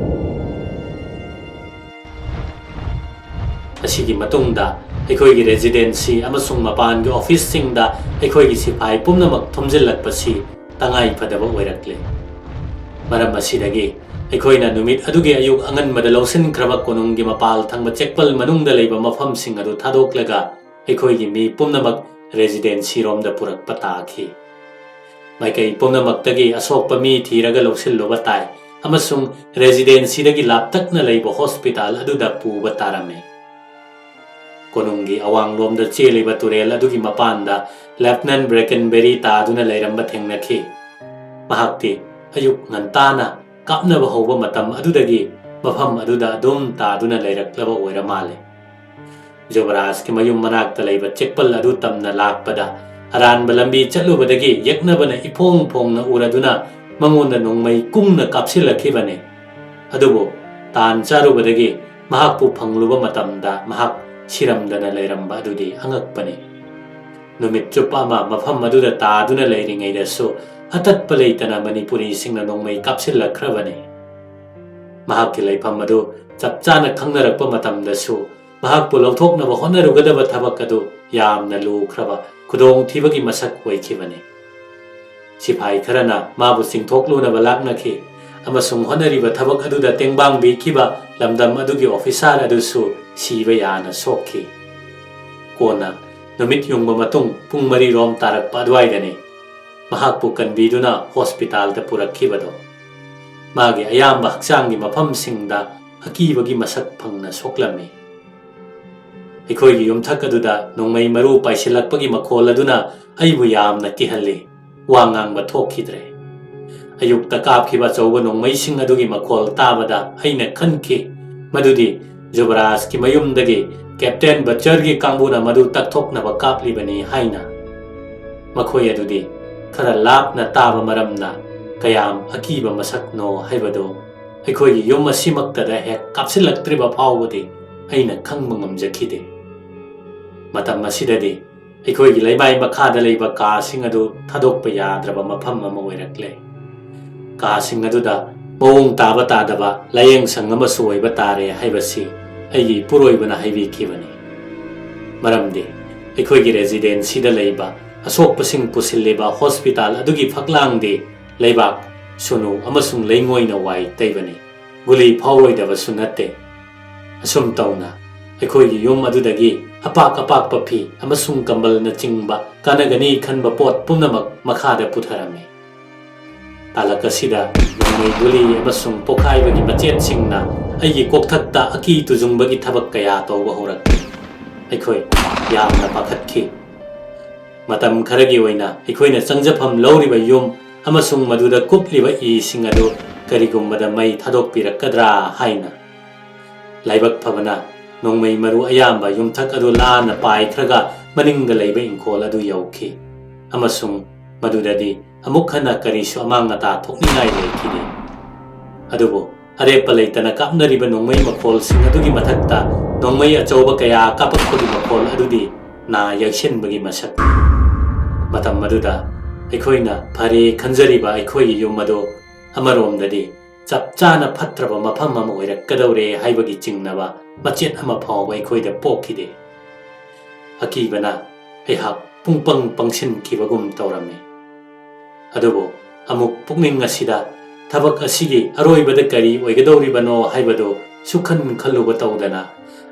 ꯑꯁꯤꯒꯤ ꯃꯇꯨꯡꯗ ꯑꯩꯈꯣꯏꯒꯤ ꯔꯦꯖꯤꯗꯦꯟꯁꯤ ꯑꯃꯁꯨꯡ ꯃꯄꯥꯟꯒꯤ ꯑꯣꯐꯤꯁꯁꯤꯡꯗ ꯑꯩꯈꯣꯏꯒꯤ ꯁꯤꯐꯥꯏ ꯄꯨꯝꯅꯃꯛ ꯊꯣꯝꯖꯤꯜꯂꯛꯄꯁꯤ ꯇꯉꯥꯏ ꯐꯗꯕ ꯑꯣꯏꯔꯛꯂꯦ꯫ ꯃꯔꯝ ꯑꯁꯤꯗꯒꯤ ꯑꯩꯈꯣꯏꯅ ꯅꯨꯃꯤꯠ ꯑꯗꯨꯒꯤ ꯑꯌꯨꯛ ꯑꯉꯟꯕꯗ ꯂꯧꯁꯤꯟꯈ꯭ꯔꯕ ꯀꯣꯅꯨꯡꯒꯤ ꯃꯄꯥꯜ ꯊꯪꯕ ꯆꯦꯛꯄꯜ ꯃꯅꯨꯡꯗ ꯂꯩꯕ ꯃꯐꯝꯁꯤꯡ ꯑꯗꯨ ꯊꯥꯗꯣꯛꯂꯒ ꯑꯩꯈꯣꯏꯒꯤ ꯃꯤ ꯄꯨꯝꯅꯃꯛ ꯔꯦꯖꯤꯗꯦꯟꯁꯤꯔꯣꯝꯗ ꯄꯨꯔꯛꯄ ꯇꯥꯈꯤ꯫ ꯃꯥꯏꯀꯩ ꯄꯨꯝꯅꯃꯛꯇꯒꯤ ꯑꯁꯣꯛꯄ ꯃꯤ ꯊꯤꯔꯒ ꯂꯧꯁꯤꯜꯂꯨꯕ ꯇꯥꯏ ꯑꯃꯁꯨꯡ ꯔꯦꯖꯤꯗꯦꯟꯁꯤꯗꯒꯤ ꯂꯥꯞꯇꯛꯅ ꯂꯩꯕ ꯍꯣꯁꯄꯤꯇꯥꯜ ꯑꯗꯨꯗ ꯄꯨꯕ ꯇꯥꯔꯝꯃꯤ꯫ ꯀꯣꯅꯨꯡꯒꯤ ꯑꯋꯥꯡꯂꯣꯝꯗ ꯆꯦꯜꯂꯤꯕ ꯇꯨꯔꯦꯜ ꯑꯗꯨꯒꯤ ꯃꯄꯥꯟꯗ ꯂꯦꯐꯇꯅꯦꯟ ꯕ꯭ꯔꯦꯀꯟꯕꯦꯔꯤ ꯇꯥꯗꯨꯅ ꯂꯩꯔꯝꯕ ꯊꯦꯡꯅꯈꯤ꯫ ꯃꯍꯥꯛꯇꯤ ꯑꯌꯨꯛ ꯉꯟꯇꯥꯅ ꯀꯥꯞꯅꯕ ꯍꯧꯕ ꯃꯇꯝ ꯑꯗꯨꯗꯒꯤ ꯃꯐꯝ ꯑꯗꯨꯗ ꯑꯗꯨꯝ ꯇꯥꯗꯨꯅ ꯂꯩꯔꯛꯂꯕ ꯑꯣꯏꯔ ꯃꯥꯜꯂꯦ꯫ ꯌꯨꯕꯔꯥꯖꯀꯤ ꯃꯌꯨꯝ ꯃꯅꯥꯛꯇ ꯂꯩꯕ ꯆꯦꯛꯄꯜ ꯑꯗꯨ ꯇꯝꯅ ꯂꯥꯛꯄꯗ ꯑꯔꯥꯟꯕ ꯂꯝꯕꯤ ꯆꯠꯂꯨꯕꯗꯒꯤ ꯌꯦꯛꯅꯕꯅ ꯏꯐꯣꯡ ꯐꯣꯡꯅ ꯎꯔꯗꯨꯅ ꯃꯉꯣꯟꯗ ꯅꯣꯡꯃꯩ ꯀꯨꯡꯅ ꯀꯥꯞꯁꯤꯜꯂꯛꯈꯤꯕꯅꯤ꯫ ꯑꯗꯨꯕꯨ ꯇꯥꯟ ꯆꯥꯔꯨꯕꯗꯒꯤ ꯃꯍꯥꯛꯄꯨ ꯐꯪꯂꯨꯕ ꯃꯇꯝꯗ ꯃꯍꯥꯛ ꯁꯤꯔꯝꯗꯅ ꯂꯩꯔꯝꯕ ꯑꯗꯨꯗꯤ ꯑꯉꯛꯄꯅꯤ꯫ ꯅꯨꯃꯤꯠ ꯆꯨꯞꯄ ꯑꯃ ꯃꯐꯝ ꯑꯗꯨꯗ ꯇꯥꯗꯨꯅ ꯂꯩꯔꯤꯉꯩꯗꯁꯨ ꯑꯇꯠꯄ ꯂꯩꯇꯅ ꯃꯅꯤꯄꯨꯔꯤꯁꯤꯡꯅ ꯅꯣꯡꯃꯩ ꯀꯥꯞꯁꯤꯜꯂꯛꯈ꯭ꯔꯕꯅꯤ꯫ ꯃꯍꯥꯛꯀꯤ ꯂꯩꯐꯝ ꯑꯗꯨ ꯆꯞ ꯆꯥꯅ ꯈꯪꯅꯔꯛꯄ ꯃꯇꯝꯗꯁꯨ ꯃꯍꯥꯛꯄꯨ ꯂꯧꯊꯣꯛꯅꯕ ꯍꯣꯠꯅꯔꯨꯒꯗꯕ ꯊꯕꯛ ꯑꯗꯨ ꯌꯥꯝꯅ ꯂꯨꯈ꯭ꯔꯕ ꯈꯨꯗꯣꯡꯊꯤꯕꯒꯤ ꯃꯁꯛ ꯑꯣꯏꯈꯤꯕꯅꯤ꯫ ꯁꯤꯐꯥꯏ ꯈꯔꯅ ꯃꯥꯕꯨ ꯆꯤꯡꯊꯣꯛꯂꯨꯅꯕ ꯂꯥꯛꯅꯈꯤ ꯑꯃꯁꯨꯡ ꯍꯣꯠꯅꯔꯤꯕ ꯊꯕꯛ ꯑꯗꯨꯗ ꯇꯦꯡꯕꯥꯡꯕꯤꯈꯤꯕ ꯂꯝꯗꯝ ꯑꯗꯨꯒꯤ ꯑꯣꯐꯤꯁꯥꯔ ꯑꯗꯨꯁꯨ ꯁꯤꯕ ꯌꯥꯅ ꯁꯣꯛꯈꯤ꯫ ꯀꯣꯟꯅ ꯅꯨꯃꯤꯠ ꯌꯨꯡꯕ ꯃꯇꯨꯡ ꯄꯨꯡ ꯃꯔꯤ ꯔꯣꯝ ꯇꯥꯔꯛꯄ ꯑꯗꯨꯋꯥꯏꯗꯅꯤ꯫ ꯃꯍꯥꯛꯄꯨ ꯀꯟꯕꯤꯗꯨꯅ ꯍꯣꯁꯄꯤꯇꯥꯜꯗ ꯄꯨꯔꯛꯈꯤꯕꯗꯣ꯫ ꯃꯥꯒꯤ ꯑꯌꯥꯝꯕ ꯍꯛꯆꯥꯡꯒꯤ ꯃꯐꯝꯁꯤꯡꯗ ꯑꯀꯤꯕꯒꯤ ꯃꯁꯛ ꯐꯪꯅ ꯁꯣꯛꯂꯝꯃꯤ꯫ ꯑꯩꯈꯣꯏꯒꯤ ꯌꯨꯝꯊꯛ ꯑꯗꯨꯗ ꯅꯣꯡꯃꯩ ꯃꯔꯨ ꯄꯥꯏꯁꯤꯜꯂꯛꯄꯒꯤ ꯃꯈꯣꯜ ꯑꯗꯨꯅ ꯑꯩꯕꯨ ꯌꯥꯝꯅ ꯀꯤꯍꯜꯂꯤ꯫ ꯋꯥ ꯉꯥꯡꯕ ꯊꯣꯛꯈꯤꯗ꯭ꯔꯦ꯫ ꯑꯌꯨꯛꯇ ꯀꯥꯞꯈꯤꯕ ꯑꯆꯧꯕ ꯅꯣꯡꯃꯩꯁꯤꯡ ꯑꯗꯨꯒꯤ ꯃꯈꯣꯜ ꯇꯥꯕꯗ ꯑꯩꯅ ꯈꯟꯈꯤ ꯃꯗꯨꯗꯤ ꯖꯨꯕꯔꯥꯖꯀꯤ ꯃꯌꯨꯝꯗꯒꯤ ꯀꯦꯞꯇꯦꯟ ꯕꯆꯔꯒꯤ ꯀꯥꯡꯕꯨꯅ ꯃꯗꯨ ꯇꯛꯊꯣꯛꯅꯕ ꯀꯥꯞꯂꯤꯕꯅꯤ ꯍꯥꯏꯅ꯫ ꯃꯈꯣꯏ ꯑꯗꯨꯗꯤ ꯈꯔ ꯂꯥꯞꯅ ꯇꯥꯕ ꯃꯔꯝꯅ ꯀꯌꯥꯝ ꯑꯀꯤꯕ ꯃꯁꯛꯅꯣ ꯍꯥꯏꯕꯗꯨ ꯑꯩꯈꯣꯏꯒꯤ ꯌꯨꯝ ꯑꯁꯤꯃꯛꯇꯗ ꯍꯦꯛ ꯀꯥꯞꯁꯤꯜꯂꯛꯇ꯭ꯔꯤꯕ ꯐꯥꯎꯕꯗꯤ ꯑꯩꯅ ꯈꯪꯕ ꯉꯝꯖꯈꯤꯗꯦ꯫ ꯃꯇꯝ ꯑꯁꯤꯗꯗꯤ ꯑꯩꯈꯣꯏꯒꯤ ꯂꯩꯃꯥꯏ ꯃꯈꯥꯗ ꯂꯩꯕ ꯀꯥꯁꯤꯡ ꯑꯗꯨ ꯊꯥꯗꯣꯛꯄ ꯌꯥꯗ꯭ꯔꯕ ꯃꯐꯝ ꯑꯃ ꯑꯣꯏꯔꯛꯂꯦ꯫ ꯀꯥꯁꯤꯡ ꯑꯗꯨꯗ ꯃꯑꯣꯡ ꯇꯥꯕ ꯇꯥꯗꯕ ꯂꯥꯌꯦꯡꯁꯪ ꯑꯃꯁꯨ ꯑꯣꯏꯕ ꯇꯥꯔꯦ ꯍꯥꯏꯕꯁꯤ ꯑꯩꯒꯤ ꯏꯄꯨꯔꯣꯏꯕꯅ ꯍꯥꯏꯕꯤꯈꯤꯕꯅꯤ꯫ ꯃꯔꯝꯗꯤ ꯑꯩꯈꯣꯏꯒꯤ ꯔꯦꯖꯤꯗꯦꯟꯁꯤꯗ ꯂꯩꯕ ꯑꯁꯣꯛꯄꯁꯤꯡ ꯄꯨꯁꯤꯜꯂꯤꯕ ꯍꯣꯁꯄꯤꯇꯥꯜ ꯑꯗꯨꯒꯤ ꯐꯛꯂꯥꯡꯗꯤ ꯂꯩꯕꯥꯛ, ꯁꯨꯅꯨ ꯑꯃꯁꯨꯡ ꯂꯩꯉꯣꯏꯅ ꯋꯥꯏ ꯇꯩꯕꯅꯤ꯫ ꯒꯨꯂꯤ ꯐꯥꯎꯔꯣꯏꯗꯕꯁꯨ ꯅꯠꯇꯦ꯫ ꯑꯁꯨꯝ ꯇꯧꯅ ꯑꯩꯈꯣꯏꯒꯤ ꯌꯨꯝ ꯑꯗꯨꯗꯒꯤ ꯑꯄꯥꯛ ꯑꯄꯥꯛꯄ ꯐꯤ ꯑꯃꯁꯨꯡ ꯀꯝꯕꯜꯅꯆꯤꯡꯕ ꯀꯥꯟꯅꯒꯅꯤ ꯈꯟꯕ ꯄꯣꯠ ꯄꯨꯝꯅꯃꯛ ꯃꯈꯥꯗ ꯄꯨꯊꯔꯝꯃꯤ꯫ ꯇꯥꯂꯛ ꯑꯁꯤꯗ ꯅꯣꯡꯃꯩ ꯒꯨꯂꯤ ꯑꯃꯁꯨꯡ ꯄꯣꯈꯥꯏꯕꯒꯤ ꯃꯆꯦꯠꯁꯤꯡꯅ ꯑꯩꯒꯤ ꯀꯣꯛꯊꯛꯇ ꯑꯀꯤ ꯇꯨꯖꯨꯡꯕꯒꯤ ꯊꯕꯛ ꯀꯌꯥ ꯇꯧꯕ ꯍꯧꯔꯛꯈꯤ꯫ ꯑꯩꯈꯣꯏ ꯌꯥꯝꯅ ꯄꯥꯈꯠꯈꯤ꯫ ꯃꯇꯝ ꯈꯔꯒꯤ ꯑꯣꯏꯅ ꯑꯩꯈꯣꯏꯅ ꯆꯪꯖꯐꯝ ꯂꯧꯔꯤꯕ ꯌꯨꯝ ꯑꯃꯁꯨꯡ ꯃꯗꯨꯗ ꯀꯨꯞꯂꯤꯕ ꯏꯁꯤꯡ ꯑꯗꯨ ꯀꯔꯤꯒꯨꯝꯕꯗ ꯃꯩ ꯊꯥꯗꯣꯛꯄꯤꯔꯛꯀꯗ꯭ꯔꯥ ꯍꯥꯏꯅ꯫ ꯂꯥꯏꯕꯛ ꯐꯕꯅ ꯅꯣꯡꯃꯩ ꯃꯔꯨ ꯑꯌꯥꯝꯕ ꯌꯨꯝꯊꯛ ꯑꯗꯨ ꯂꯥꯟꯅ ꯄꯥꯏꯈ꯭ꯔꯒ ꯃꯅꯤꯡꯗ ꯂꯩꯕ ꯏꯪꯈꯣꯜ ꯑꯗꯨ ꯌꯧꯈꯤ ꯑꯃꯁꯨꯡ ꯃꯗꯨꯗꯗꯤ ꯑꯃꯨꯛ ꯍꯟꯅ ꯀꯔꯤꯁꯨ ꯑꯃꯥꯡ ꯑꯇꯥ ꯊꯣꯛꯅꯤꯡꯉꯥꯏ ꯂꯩꯈꯤꯗꯦ꯫ ꯑꯗꯨꯕꯨ ꯑꯔꯦꯞꯄ ꯂꯩꯇꯅ ꯀꯥꯞꯅꯔꯤꯕ ꯅꯣꯡꯃꯩ ꯃꯈꯣꯜꯁꯤꯡ ꯑꯗꯨꯒꯤ ꯃꯊꯛꯇ ꯅꯣꯡꯃꯩ ꯑꯆꯧꯕ ꯀꯌꯥ ꯀꯥꯞꯄꯛꯄꯒꯤ ꯃꯈꯣꯜ ꯑꯗꯨꯗꯤ ꯅꯥ ꯌꯩꯁꯤꯟꯕꯒꯤ ꯃꯁꯛꯅꯤ꯫ ꯃꯇꯝ ꯑꯗꯨꯗ ꯑꯩꯈꯣꯏꯅ ꯐꯔꯦ ꯈꯟꯖꯔꯤꯕ ꯑꯩꯈꯣꯏꯒꯤ ꯌꯨꯝ ꯑꯗꯨ ꯑꯃꯔꯣꯝꯗꯗꯤ ꯆꯞ ꯆꯥꯅ ꯐꯠꯇ꯭ꯔꯕ ꯃꯐꯝ ꯑꯃ ꯑꯣꯏꯔꯛꯀꯗꯧꯔꯦ ꯍꯥꯏꯕꯒꯤ ꯆꯤꯡꯅꯕ ꯃꯆꯦꯠ ꯑꯃ ꯐꯥꯎꯕ ꯑꯩꯈꯣꯏꯗ ꯄꯣꯛꯈꯤꯗꯦ꯫ ꯑꯀꯤꯕꯅ ꯑꯩꯍꯥꯛ ꯄꯨꯡꯄꯪ ꯄꯪꯁꯤꯟꯈꯤꯕꯒꯨꯝ ꯇꯧꯔꯝꯃꯤ꯫ ꯑꯗꯨꯕꯨ ꯑꯃꯨꯛ ꯄꯨꯛꯅꯤꯡ ꯑꯁꯤꯗ ꯊꯕꯛ ꯑꯁꯤꯒꯤ ꯑꯔꯣꯏꯕꯗ ꯀꯔꯤ ꯑꯣꯏꯒꯗꯧꯔꯤꯕꯅꯣ ꯍꯥꯏꯕꯗꯨ ꯁꯨꯈꯟ ꯈꯜꯂꯨꯕ ꯇꯧꯗꯅ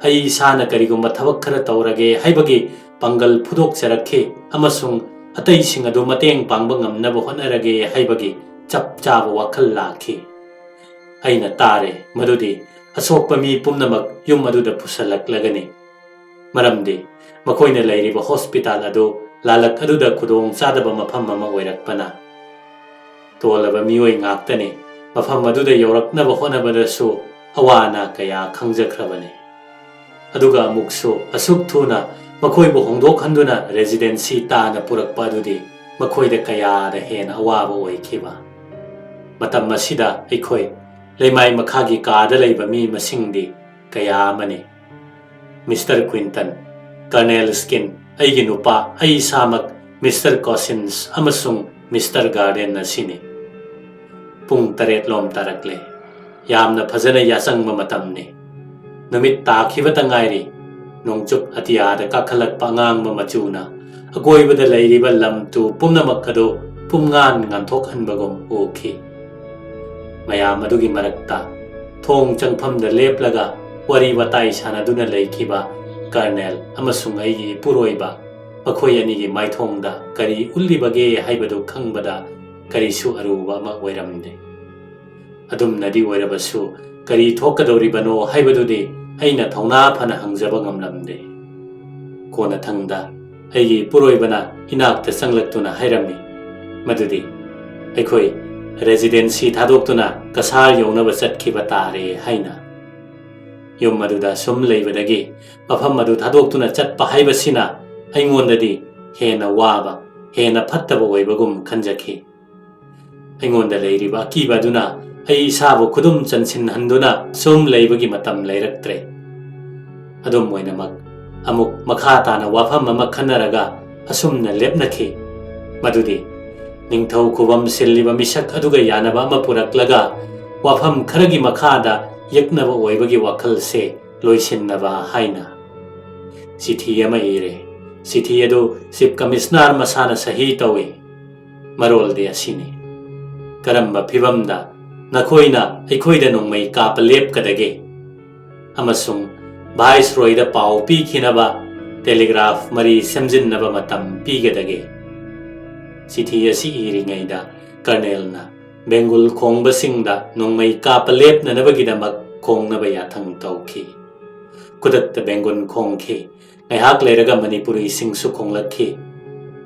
ꯑꯩ ꯏꯁꯥꯅ ꯀꯔꯤꯒꯨꯝꯕ ꯊꯕꯛ ꯈꯔ ꯇꯧꯔꯒꯦ ꯍꯥꯏꯕꯒꯤ ꯄꯥꯡꯒꯜ ꯐꯨꯗꯣꯛꯆꯔꯛꯈꯤ ꯑꯃꯁꯨꯡ ꯑꯇꯩꯁꯤꯡ ꯑꯗꯨ ꯃꯇꯦꯡ ꯄꯥꯡꯕ ꯉꯝꯅꯕ ꯍꯣꯠꯅꯔꯒꯦ ꯍꯥꯏꯕꯒꯤ ꯆꯞ ꯆꯥꯕ ꯋꯥꯈꯜ ꯂꯥꯛꯈꯤ꯫ ꯑꯩꯅ ꯇꯥꯔꯦ ꯃꯗꯨꯗꯤ ꯑꯁꯣꯛꯄ ꯃꯤ ꯄꯨꯝꯅꯃꯛ ꯌꯨꯝ ꯑꯗꯨꯗ ꯄꯨꯁꯜꯂꯛꯂꯒꯅꯤ꯫ ꯃꯔꯝꯗꯤ ꯃꯈꯣꯏꯅ ꯂꯩꯔꯤꯕ ꯍꯣꯁꯄꯤꯇꯥꯜ ꯑꯗꯨ ꯂꯥꯂꯛ ꯑꯗꯨꯗ ꯈꯨꯗꯣꯡ ꯆꯥꯗꯕ ꯃꯐꯝ ꯑꯃ ꯑꯣꯏꯔꯛꯄꯅ꯫ ꯇꯣꯜꯂꯕ ꯃꯤꯑꯣꯏ ꯉꯥꯛꯇꯅꯤ ꯃꯐꯝ ꯑꯗꯨꯗ ꯌꯧꯔꯛꯅꯕ ꯍꯣꯠꯅꯕꯗꯁꯨ ꯑꯋꯥ ꯑꯅꯥ ꯀꯌꯥ ꯈꯪꯖꯈ꯭ꯔꯕꯅꯤ꯫ ꯑꯗꯨꯒ ꯑꯃꯨꯛꯁꯨ ꯑꯁꯨꯛ ꯊꯨꯅ ꯃꯈꯣꯏꯕꯨ ꯍꯣꯡꯗꯣꯛꯍꯟꯗꯨꯅ ꯔꯦꯖꯤꯗꯦꯟꯁꯤ ꯇꯥꯅ ꯄꯨꯔꯛꯄ ꯑꯗꯨꯗꯤ ꯃꯈꯣꯏꯗ ꯀꯌꯥꯗ ꯍꯦꯟꯅ ꯑꯋꯥꯕ ꯑꯣꯏꯈꯤꯕ꯫ ꯃꯇꯝ ꯑꯁꯤꯗ ꯑꯩꯈꯣꯏ ꯂꯩꯃꯥꯏ ꯃꯈꯥꯒꯤ ꯀꯥꯗ ꯂꯩꯕ ꯃꯤ ꯃꯁꯤꯡꯗꯤ ꯀꯌꯥ ꯑꯃꯅꯤ꯫ ꯃꯤꯁꯇꯔ ꯀ꯭ꯋꯤꯟꯇꯟ, ꯀꯔꯅꯦꯜ ꯁ꯭ꯀꯤꯟ, ꯑꯩꯒꯤ ꯅꯨꯄꯥ, ꯑꯩ ꯏꯁꯥꯃꯛ, ꯃꯤꯁꯇꯔ ꯀꯣꯁꯤꯟꯁ ꯑꯃꯁꯨꯡ ꯃꯤꯁꯇꯔ ꯒꯥꯔꯗꯦꯟ ꯑꯁꯤꯅꯤ꯫ ꯄꯨꯡ ꯇꯔꯦꯠ ꯂꯣꯝ ꯇꯥꯔꯛꯂꯦ꯫ ꯌꯥꯝꯅ ꯐꯖꯅ ꯌꯥꯆꯪꯕ ꯃꯇꯝꯅꯤ꯫ ꯅꯨꯃꯤꯠ ꯇꯥꯈꯤꯕꯇ ꯉꯥꯏꯔꯤ꯫ ꯅꯣꯡꯆꯨꯞ ꯑꯇꯤꯌꯥꯗ ꯀꯥꯈꯠꯂꯛꯄ ꯑꯉꯥꯡꯕ ꯃꯆꯨꯅ ꯑꯀꯣꯏꯕꯗ ꯂꯩꯔꯤꯕ ꯂꯝ ꯇꯨ ꯄꯨꯝꯅꯃꯛ ꯑꯗꯨ ꯄꯨꯝꯉꯥꯟ ꯉꯥꯟꯊꯣꯛꯍꯟꯕꯒꯨꯝ ꯎꯈꯤ꯫ ꯃꯌꯥꯝ ꯑꯗꯨꯒꯤ ꯃꯔꯛꯇ ꯊꯣꯡ ꯆꯪꯐꯝꯗ ꯂꯦꯞꯂꯒ ꯋꯥꯔꯤ ꯋꯥꯇꯥꯏ ꯁꯥꯟꯅꯗꯨꯅ ꯂꯩꯈꯤꯕ ꯀꯔꯅꯦꯜ ꯑꯃꯁꯨꯡ ꯑꯩꯒꯤ ꯏꯄꯨꯔꯣꯏꯕ, ꯃꯈꯣꯏ ꯑꯅꯤꯒꯤ ꯃꯥꯏꯊꯣꯡꯗ ꯀꯔꯤ ꯎꯠꯂꯤꯕꯒꯦ ꯍꯥꯏꯕꯗꯨ ꯈꯪꯕꯗ ꯀꯔꯤꯁꯨ ꯑꯔꯨꯕ ꯑꯃ ꯑꯣꯏꯔꯝꯗꯦ꯫ ꯑꯗꯨꯝꯅꯗꯤ ꯑꯣꯏꯔꯕꯁꯨ, ꯀꯔꯤ ꯊꯣꯛꯀꯗꯧꯔꯤꯕꯅꯣ ꯍꯥꯏꯕꯗꯨꯗꯤ ꯑꯩꯅ ꯊꯧꯅꯥ ꯐꯅ ꯍꯪꯖꯕ ꯉꯝꯂꯝꯗꯦ꯫ ꯀꯣꯟꯅꯊꯪꯗ ꯑꯩꯒꯤ ꯏꯄꯨꯔꯣꯏꯕꯅ ꯏꯅꯥꯛꯇ ꯆꯪꯂꯛꯇꯨꯅ ꯍꯥꯏꯔꯝꯃꯤ ꯃꯗꯨꯗꯤ ꯑꯩꯈꯣꯏ ꯔꯦꯖꯤꯗꯦꯟꯁꯤ ꯊꯥꯗꯣꯛꯇꯨꯅ ꯀꯁꯥꯔ ꯌꯧꯅꯕ ꯆꯠꯈꯤꯕ ꯇꯥꯔꯦ ꯍꯥꯏꯅ꯫ ꯌꯨꯝ ꯑꯗꯨꯗ ꯁꯨꯝ ꯂꯩꯕꯗꯒꯤ ꯃꯐꯝ ꯑꯗꯨ ꯊꯥꯗꯣꯛꯇꯨꯅ ꯆꯠꯄ ꯍꯥꯏꯕꯁꯤꯅ ꯑꯩꯉꯣꯟꯗꯗꯤ ꯍꯦꯟꯅ ꯋꯥꯕ, ꯍꯦꯟꯅ ꯐꯠꯇꯕ ꯑꯣꯏꯕꯒꯨꯝ ꯈꯟꯖꯈꯤ꯫ ꯑꯩꯉꯣꯟꯗ ꯂꯩꯔꯤꯕ ꯑꯀꯤꯕ ꯑꯗꯨꯅ ꯑꯩ ꯏꯁꯥꯕꯨ ꯈꯨꯗꯨꯝ ꯆꯟꯁꯤꯟꯍꯟꯗꯨꯅ ꯁꯨꯝ ꯂꯩꯕꯒꯤ ꯃꯇꯝ ꯂꯩꯔꯛꯇ꯭ꯔꯦ꯫ ꯑꯗꯨꯝ ꯑꯣꯏꯅꯃꯛ, ꯑꯃꯨꯛ ꯃꯈꯥ ꯇꯥꯅ ꯋꯥꯐꯝ ꯑꯃ ꯈꯟꯅꯔꯒ ꯑꯁꯨꯝꯅ ꯂꯦꯞꯅꯈꯤ ꯃꯗꯨꯗꯤ, ꯅꯤꯡꯊꯧ ꯈꯨꯕꯝ ꯁꯤꯜꯂꯤꯕ ꯃꯤꯁꯛ ꯑꯗꯨꯒ ꯌꯥꯅꯕ ꯑꯃ ꯄꯨꯔꯛꯂꯒ ꯋꯥꯐꯝ ꯈꯔꯒꯤ ꯃꯈꯥꯗ ꯌꯦꯛꯅꯕ ꯑꯣꯏꯕꯒꯤ ꯋꯥꯈꯜꯁꯦ ꯂꯣꯏꯁꯤꯟꯅꯕ ꯍꯥꯏꯅ꯫ ꯆꯤꯊꯤ ꯑꯃ ꯏꯔꯦ꯫ ꯆꯤꯊꯤ ꯑꯗꯨ ꯆꯤꯐ ꯀꯃꯤꯁꯅꯔ ꯃꯁꯥꯅ ꯁꯍꯤ ꯇꯧꯏ꯫ ꯃꯔꯣꯜꯗꯤ ꯑꯁꯤꯅꯤ: "ꯀꯔꯝꯕ ꯐꯤꯚꯝꯗ ꯅꯈꯣꯏꯅ ꯑꯩꯈꯣꯏꯗ ꯅꯣꯡꯃꯩ ꯀꯥꯞꯄ ꯂꯦꯞꯀꯗꯒꯦ? ꯑꯃꯁꯨꯡ ꯚꯥꯏꯁꯔꯣꯏꯗ ꯄꯥꯎ ꯄꯤꯈꯤꯅꯕ ꯇꯦꯂꯤꯒ꯭ꯔꯥꯐ ꯃꯔꯤ ꯁꯦꯝꯖꯤꯟꯅꯕ ꯃꯇꯝ ꯄꯤꯒꯗꯒꯦ?" ꯆꯤꯊꯤ ꯑꯁꯤ ꯏꯔꯤꯉꯩꯗ ꯀꯔꯅꯦꯜꯅ ꯕꯦꯡꯒꯨꯜ ꯈꯣꯡꯕꯁꯤꯡꯗ ꯅꯣꯡꯃꯩ ꯀꯥꯞꯄ ꯂꯦꯞꯅꯅꯕꯒꯤꯗꯃꯛ ꯈꯣꯡꯅꯕ ꯌꯥꯊꯪ ꯇꯧꯈꯤ꯫ ꯈꯨꯗꯛꯇ ꯕꯦꯡꯒꯨꯜ ꯈꯣꯡꯈꯤ꯫ ꯉꯥꯏꯍꯥꯛ ꯂꯩꯔꯒ ꯃꯅꯤꯄꯨꯔꯤꯁꯤꯡꯁꯨ ꯈꯣꯡꯂꯛꯈꯤ꯫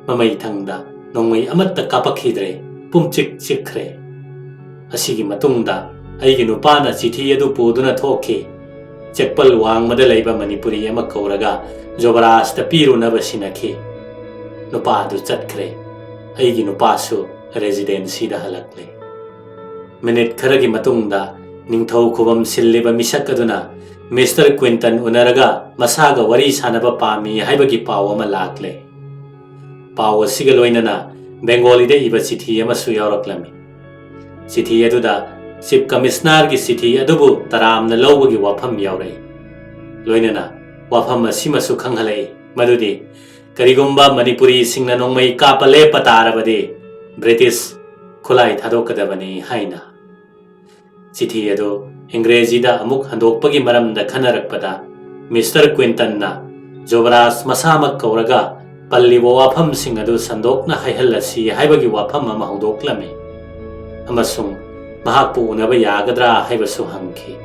ꯃꯃꯩꯊꯪꯗ ꯅꯣꯡꯃꯩ ꯑꯃꯠꯇ ꯀꯥꯞꯄꯛꯈꯤꯗ꯭ꯔꯦ꯫ ꯄꯨꯝꯆꯤꯛ ꯆꯤꯛꯈ꯭ꯔꯦ꯫ ꯑꯁꯤꯒꯤ ꯃꯇꯨꯡꯗ ꯑꯩꯒꯤ ꯅꯨꯄꯥꯅ ꯆꯤꯊꯤ ꯑꯗꯨ ꯄꯨꯗꯨꯅ ꯊꯣꯛꯈꯤ꯫ ꯆꯦꯛꯄꯜ ꯋꯥꯡꯃꯗ ꯂꯩꯕ ꯃꯅꯤꯄꯨꯔꯤ ꯑꯃ ꯀꯧꯔꯒ ꯖꯣꯕꯔꯥꯖꯇ ꯄꯤꯔꯨꯅꯕ ꯁꯤꯟꯅꯈꯤ꯫ ꯅꯨꯄꯥ ꯑꯗꯨ ꯆꯠꯈ꯭ꯔꯦ꯫ ꯑꯩꯒꯤ ꯅꯨꯄꯥꯁꯨ ꯔꯦꯖꯤꯗꯦꯟꯁꯤꯗ ꯍꯜꯂꯛꯂꯦ꯫ ꯃꯤꯅꯤꯠ ꯈꯔꯒꯤ ꯃꯇꯨꯡꯗ ꯅꯤꯡꯊꯧ ꯈꯨꯕꯝ ꯁꯤꯜꯂꯤꯕ ꯃꯤꯁꯛ ꯑꯗꯨꯅ ꯃꯤꯁꯇꯔ ꯀ꯭ꯋꯤꯟꯇꯟ ꯎꯅꯔꯒ ꯃꯁꯥꯒ ꯋꯥꯔꯤ ꯁꯥꯅꯕ ꯄꯥꯝꯃꯤ ꯍꯥꯏꯕꯒꯤ ꯄꯥꯎ ꯑꯃ ꯂꯥꯛꯂꯦ꯫ ꯄꯥꯎ ꯑꯁꯤꯒ ꯂꯣꯏꯅꯅ ꯕꯦꯡꯒꯣꯂꯤꯗ ꯏꯕ ꯆꯤꯊꯤ ꯑꯃꯁꯨ ꯌꯥꯎꯔꯛꯂꯝꯃꯤ꯫ ꯆꯤꯊꯤ ꯑꯗꯨꯗ ꯆꯤꯐ ꯀꯃꯤꯁꯅꯔꯒꯤ ꯆꯤꯊꯤ ꯑꯗꯨꯕꯨ ꯇꯔꯥꯝꯅ ꯂꯧꯕꯒꯤ ꯋꯥꯐꯝ ꯌꯥꯎꯔꯛꯏ꯫ ꯂꯣꯏꯅꯅ ꯋꯥꯐꯝ ꯑꯁꯤꯃꯁꯨ ꯈꯪꯍꯜꯂꯛꯏ, ꯃꯗꯨꯗꯤ ꯀꯔꯤꯒꯨꯝꯕ ꯃꯅꯤꯄꯨꯔꯤꯁꯤꯡꯅ ꯅꯣꯡꯃꯩ ꯀꯥꯞꯄ ꯂꯦꯞꯄ ꯇꯥꯔꯕꯗꯤ ꯕ꯭ꯔꯤꯇꯤꯁ ꯈꯨꯠꯂꯥꯏ ꯊꯥꯗꯣꯛꯀꯗꯕꯅꯤ ꯍꯥꯏꯅ꯫ ꯆꯤꯊꯤ ꯑꯗꯨ ꯏꯪꯒ꯭ꯔꯦꯖꯤꯗ ꯑꯃꯨꯛ ꯍꯟꯗꯣꯛꯄꯒꯤ ꯃꯔꯝꯗ ꯈꯟꯅꯔꯛꯄꯗ, ꯃꯤꯁꯇꯔ ꯀ꯭ꯋꯤꯟꯇꯟꯅ ꯖꯣꯕꯔꯥꯖ ꯃꯁꯥꯃꯛ ꯀꯧꯔꯒ ꯄꯜꯂꯤꯕ ꯋꯥꯐꯝꯁꯤꯡ ꯑꯗꯨ ꯁꯟꯗꯣꯛꯅ ꯍꯥꯏꯍꯜꯂꯁꯤ ꯍꯥꯏꯕꯒꯤ ꯋꯥꯐꯝ ꯑꯃ ꯍꯧꯗꯣꯛꯂꯝꯃꯤ, ꯑꯃꯁꯨꯡ ꯃꯍꯥꯛꯄꯨ ꯎꯅꯕ ꯌꯥꯒꯗ꯭ꯔꯥ ꯍꯥꯏꯕꯁꯨ ꯍꯪꯈꯤ꯫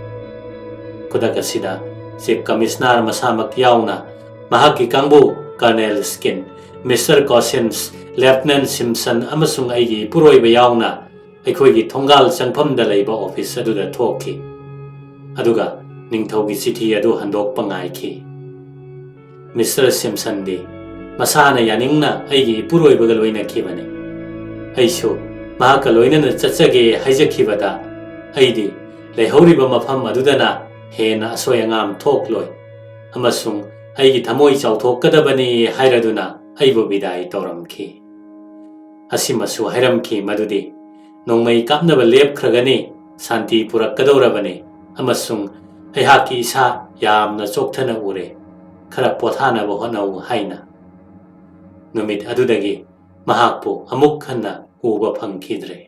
ꯈꯨꯗꯛ ꯑꯁꯤꯗ ꯆꯤꯐ ꯀꯃꯤꯁꯅꯔ ꯃꯁꯥꯃꯛ ꯌꯥꯎꯅ ꯃꯍꯥꯛꯀꯤ ꯀꯥꯡꯕꯨ, ꯀꯔꯅꯦꯜ ꯁ꯭ꯀꯤꯟ, ꯃꯤꯁꯇꯔ ꯀꯣꯁꯤꯟꯁ, ꯂꯦꯐꯇꯤꯅꯦꯟ ꯁꯤꯝꯁꯟ ꯑꯃꯁꯨꯡ ꯑꯩꯒꯤ ꯏꯄꯨꯔꯣꯏꯕ ꯌꯥꯎꯅ ꯑꯩꯈꯣꯏꯒꯤ ꯊꯣꯡꯒꯥꯜ ꯆꯪꯐꯝꯗ ꯂꯩꯕ ꯑꯣꯐꯤꯁ ꯑꯗꯨꯗ ꯊꯣꯛꯈꯤ꯫ ꯑꯗꯨꯒ ꯅꯤꯡꯊꯧꯒꯤ ꯆꯤꯊꯤ ꯑꯗꯨ ꯍꯟꯗꯣꯛꯄ ꯉꯥꯏꯈꯤ꯫ ꯃꯤꯁꯇꯔ ꯁꯤꯝꯁꯟꯗꯤ ꯃꯁꯥꯅ ꯌꯥꯅꯤꯡꯅ ꯑꯩꯒꯤ ꯏꯄꯨꯔꯣꯏꯕꯒ ꯂꯣꯏꯅꯈꯤꯕꯅꯤ꯫ ꯑꯩꯁꯨ ꯃꯍꯥꯛꯀ ꯂꯣꯏꯅꯅ ꯆꯠꯆꯒꯦ ꯍꯥꯏꯖꯈꯤꯕꯗ, ꯑꯩꯗꯤ ꯂꯩꯍꯧꯔꯤꯕ ꯃꯐꯝ ꯑꯗꯨꯗꯅ ꯍꯦꯟꯅ ꯑꯁꯣꯏ ꯑꯉꯥꯝ ꯊꯣꯛꯂꯣꯏ ꯑꯃꯁꯨꯡ ꯑꯩꯒꯤ ꯊꯃꯣꯏ ꯆꯥꯎꯊꯣꯛꯀꯗꯕꯅꯤ ꯍꯥꯏꯔꯗꯨꯅ ꯑꯩꯕꯨ ꯕꯤꯗꯥꯏ ꯇꯧꯔꯝꯈꯤ꯫ ꯑꯁꯤꯃꯁꯨ ꯍꯥꯏꯔꯝꯈꯤ ꯃꯗꯨꯗꯤ ꯅꯣꯡꯃꯩ ꯀꯥꯞꯅꯕ ꯂꯦꯞꯈ꯭ꯔꯒꯅꯤ, ꯁꯥꯟꯇꯤ ꯄꯨꯔꯛꯀꯗꯧꯔꯕꯅꯤ ꯑꯃꯁꯨꯡ ꯑꯩꯍꯥꯛꯀꯤ ꯏꯁꯥ ꯌꯥꯝꯅ ꯆꯣꯛꯊꯅ ꯎꯔꯦ, ꯈꯔ ꯄꯣꯊꯥꯅꯕ ꯍꯣꯠꯅꯧ ꯍꯥꯏꯅ꯫ ꯅꯨꯃꯤꯠ ꯑꯗꯨꯗꯒꯤ ꯃꯍꯥꯛꯄꯨ ꯑꯃꯨꯛ ꯍꯟꯅ ꯎꯕ ꯐꯪꯈꯤꯗ꯭ꯔꯦ꯫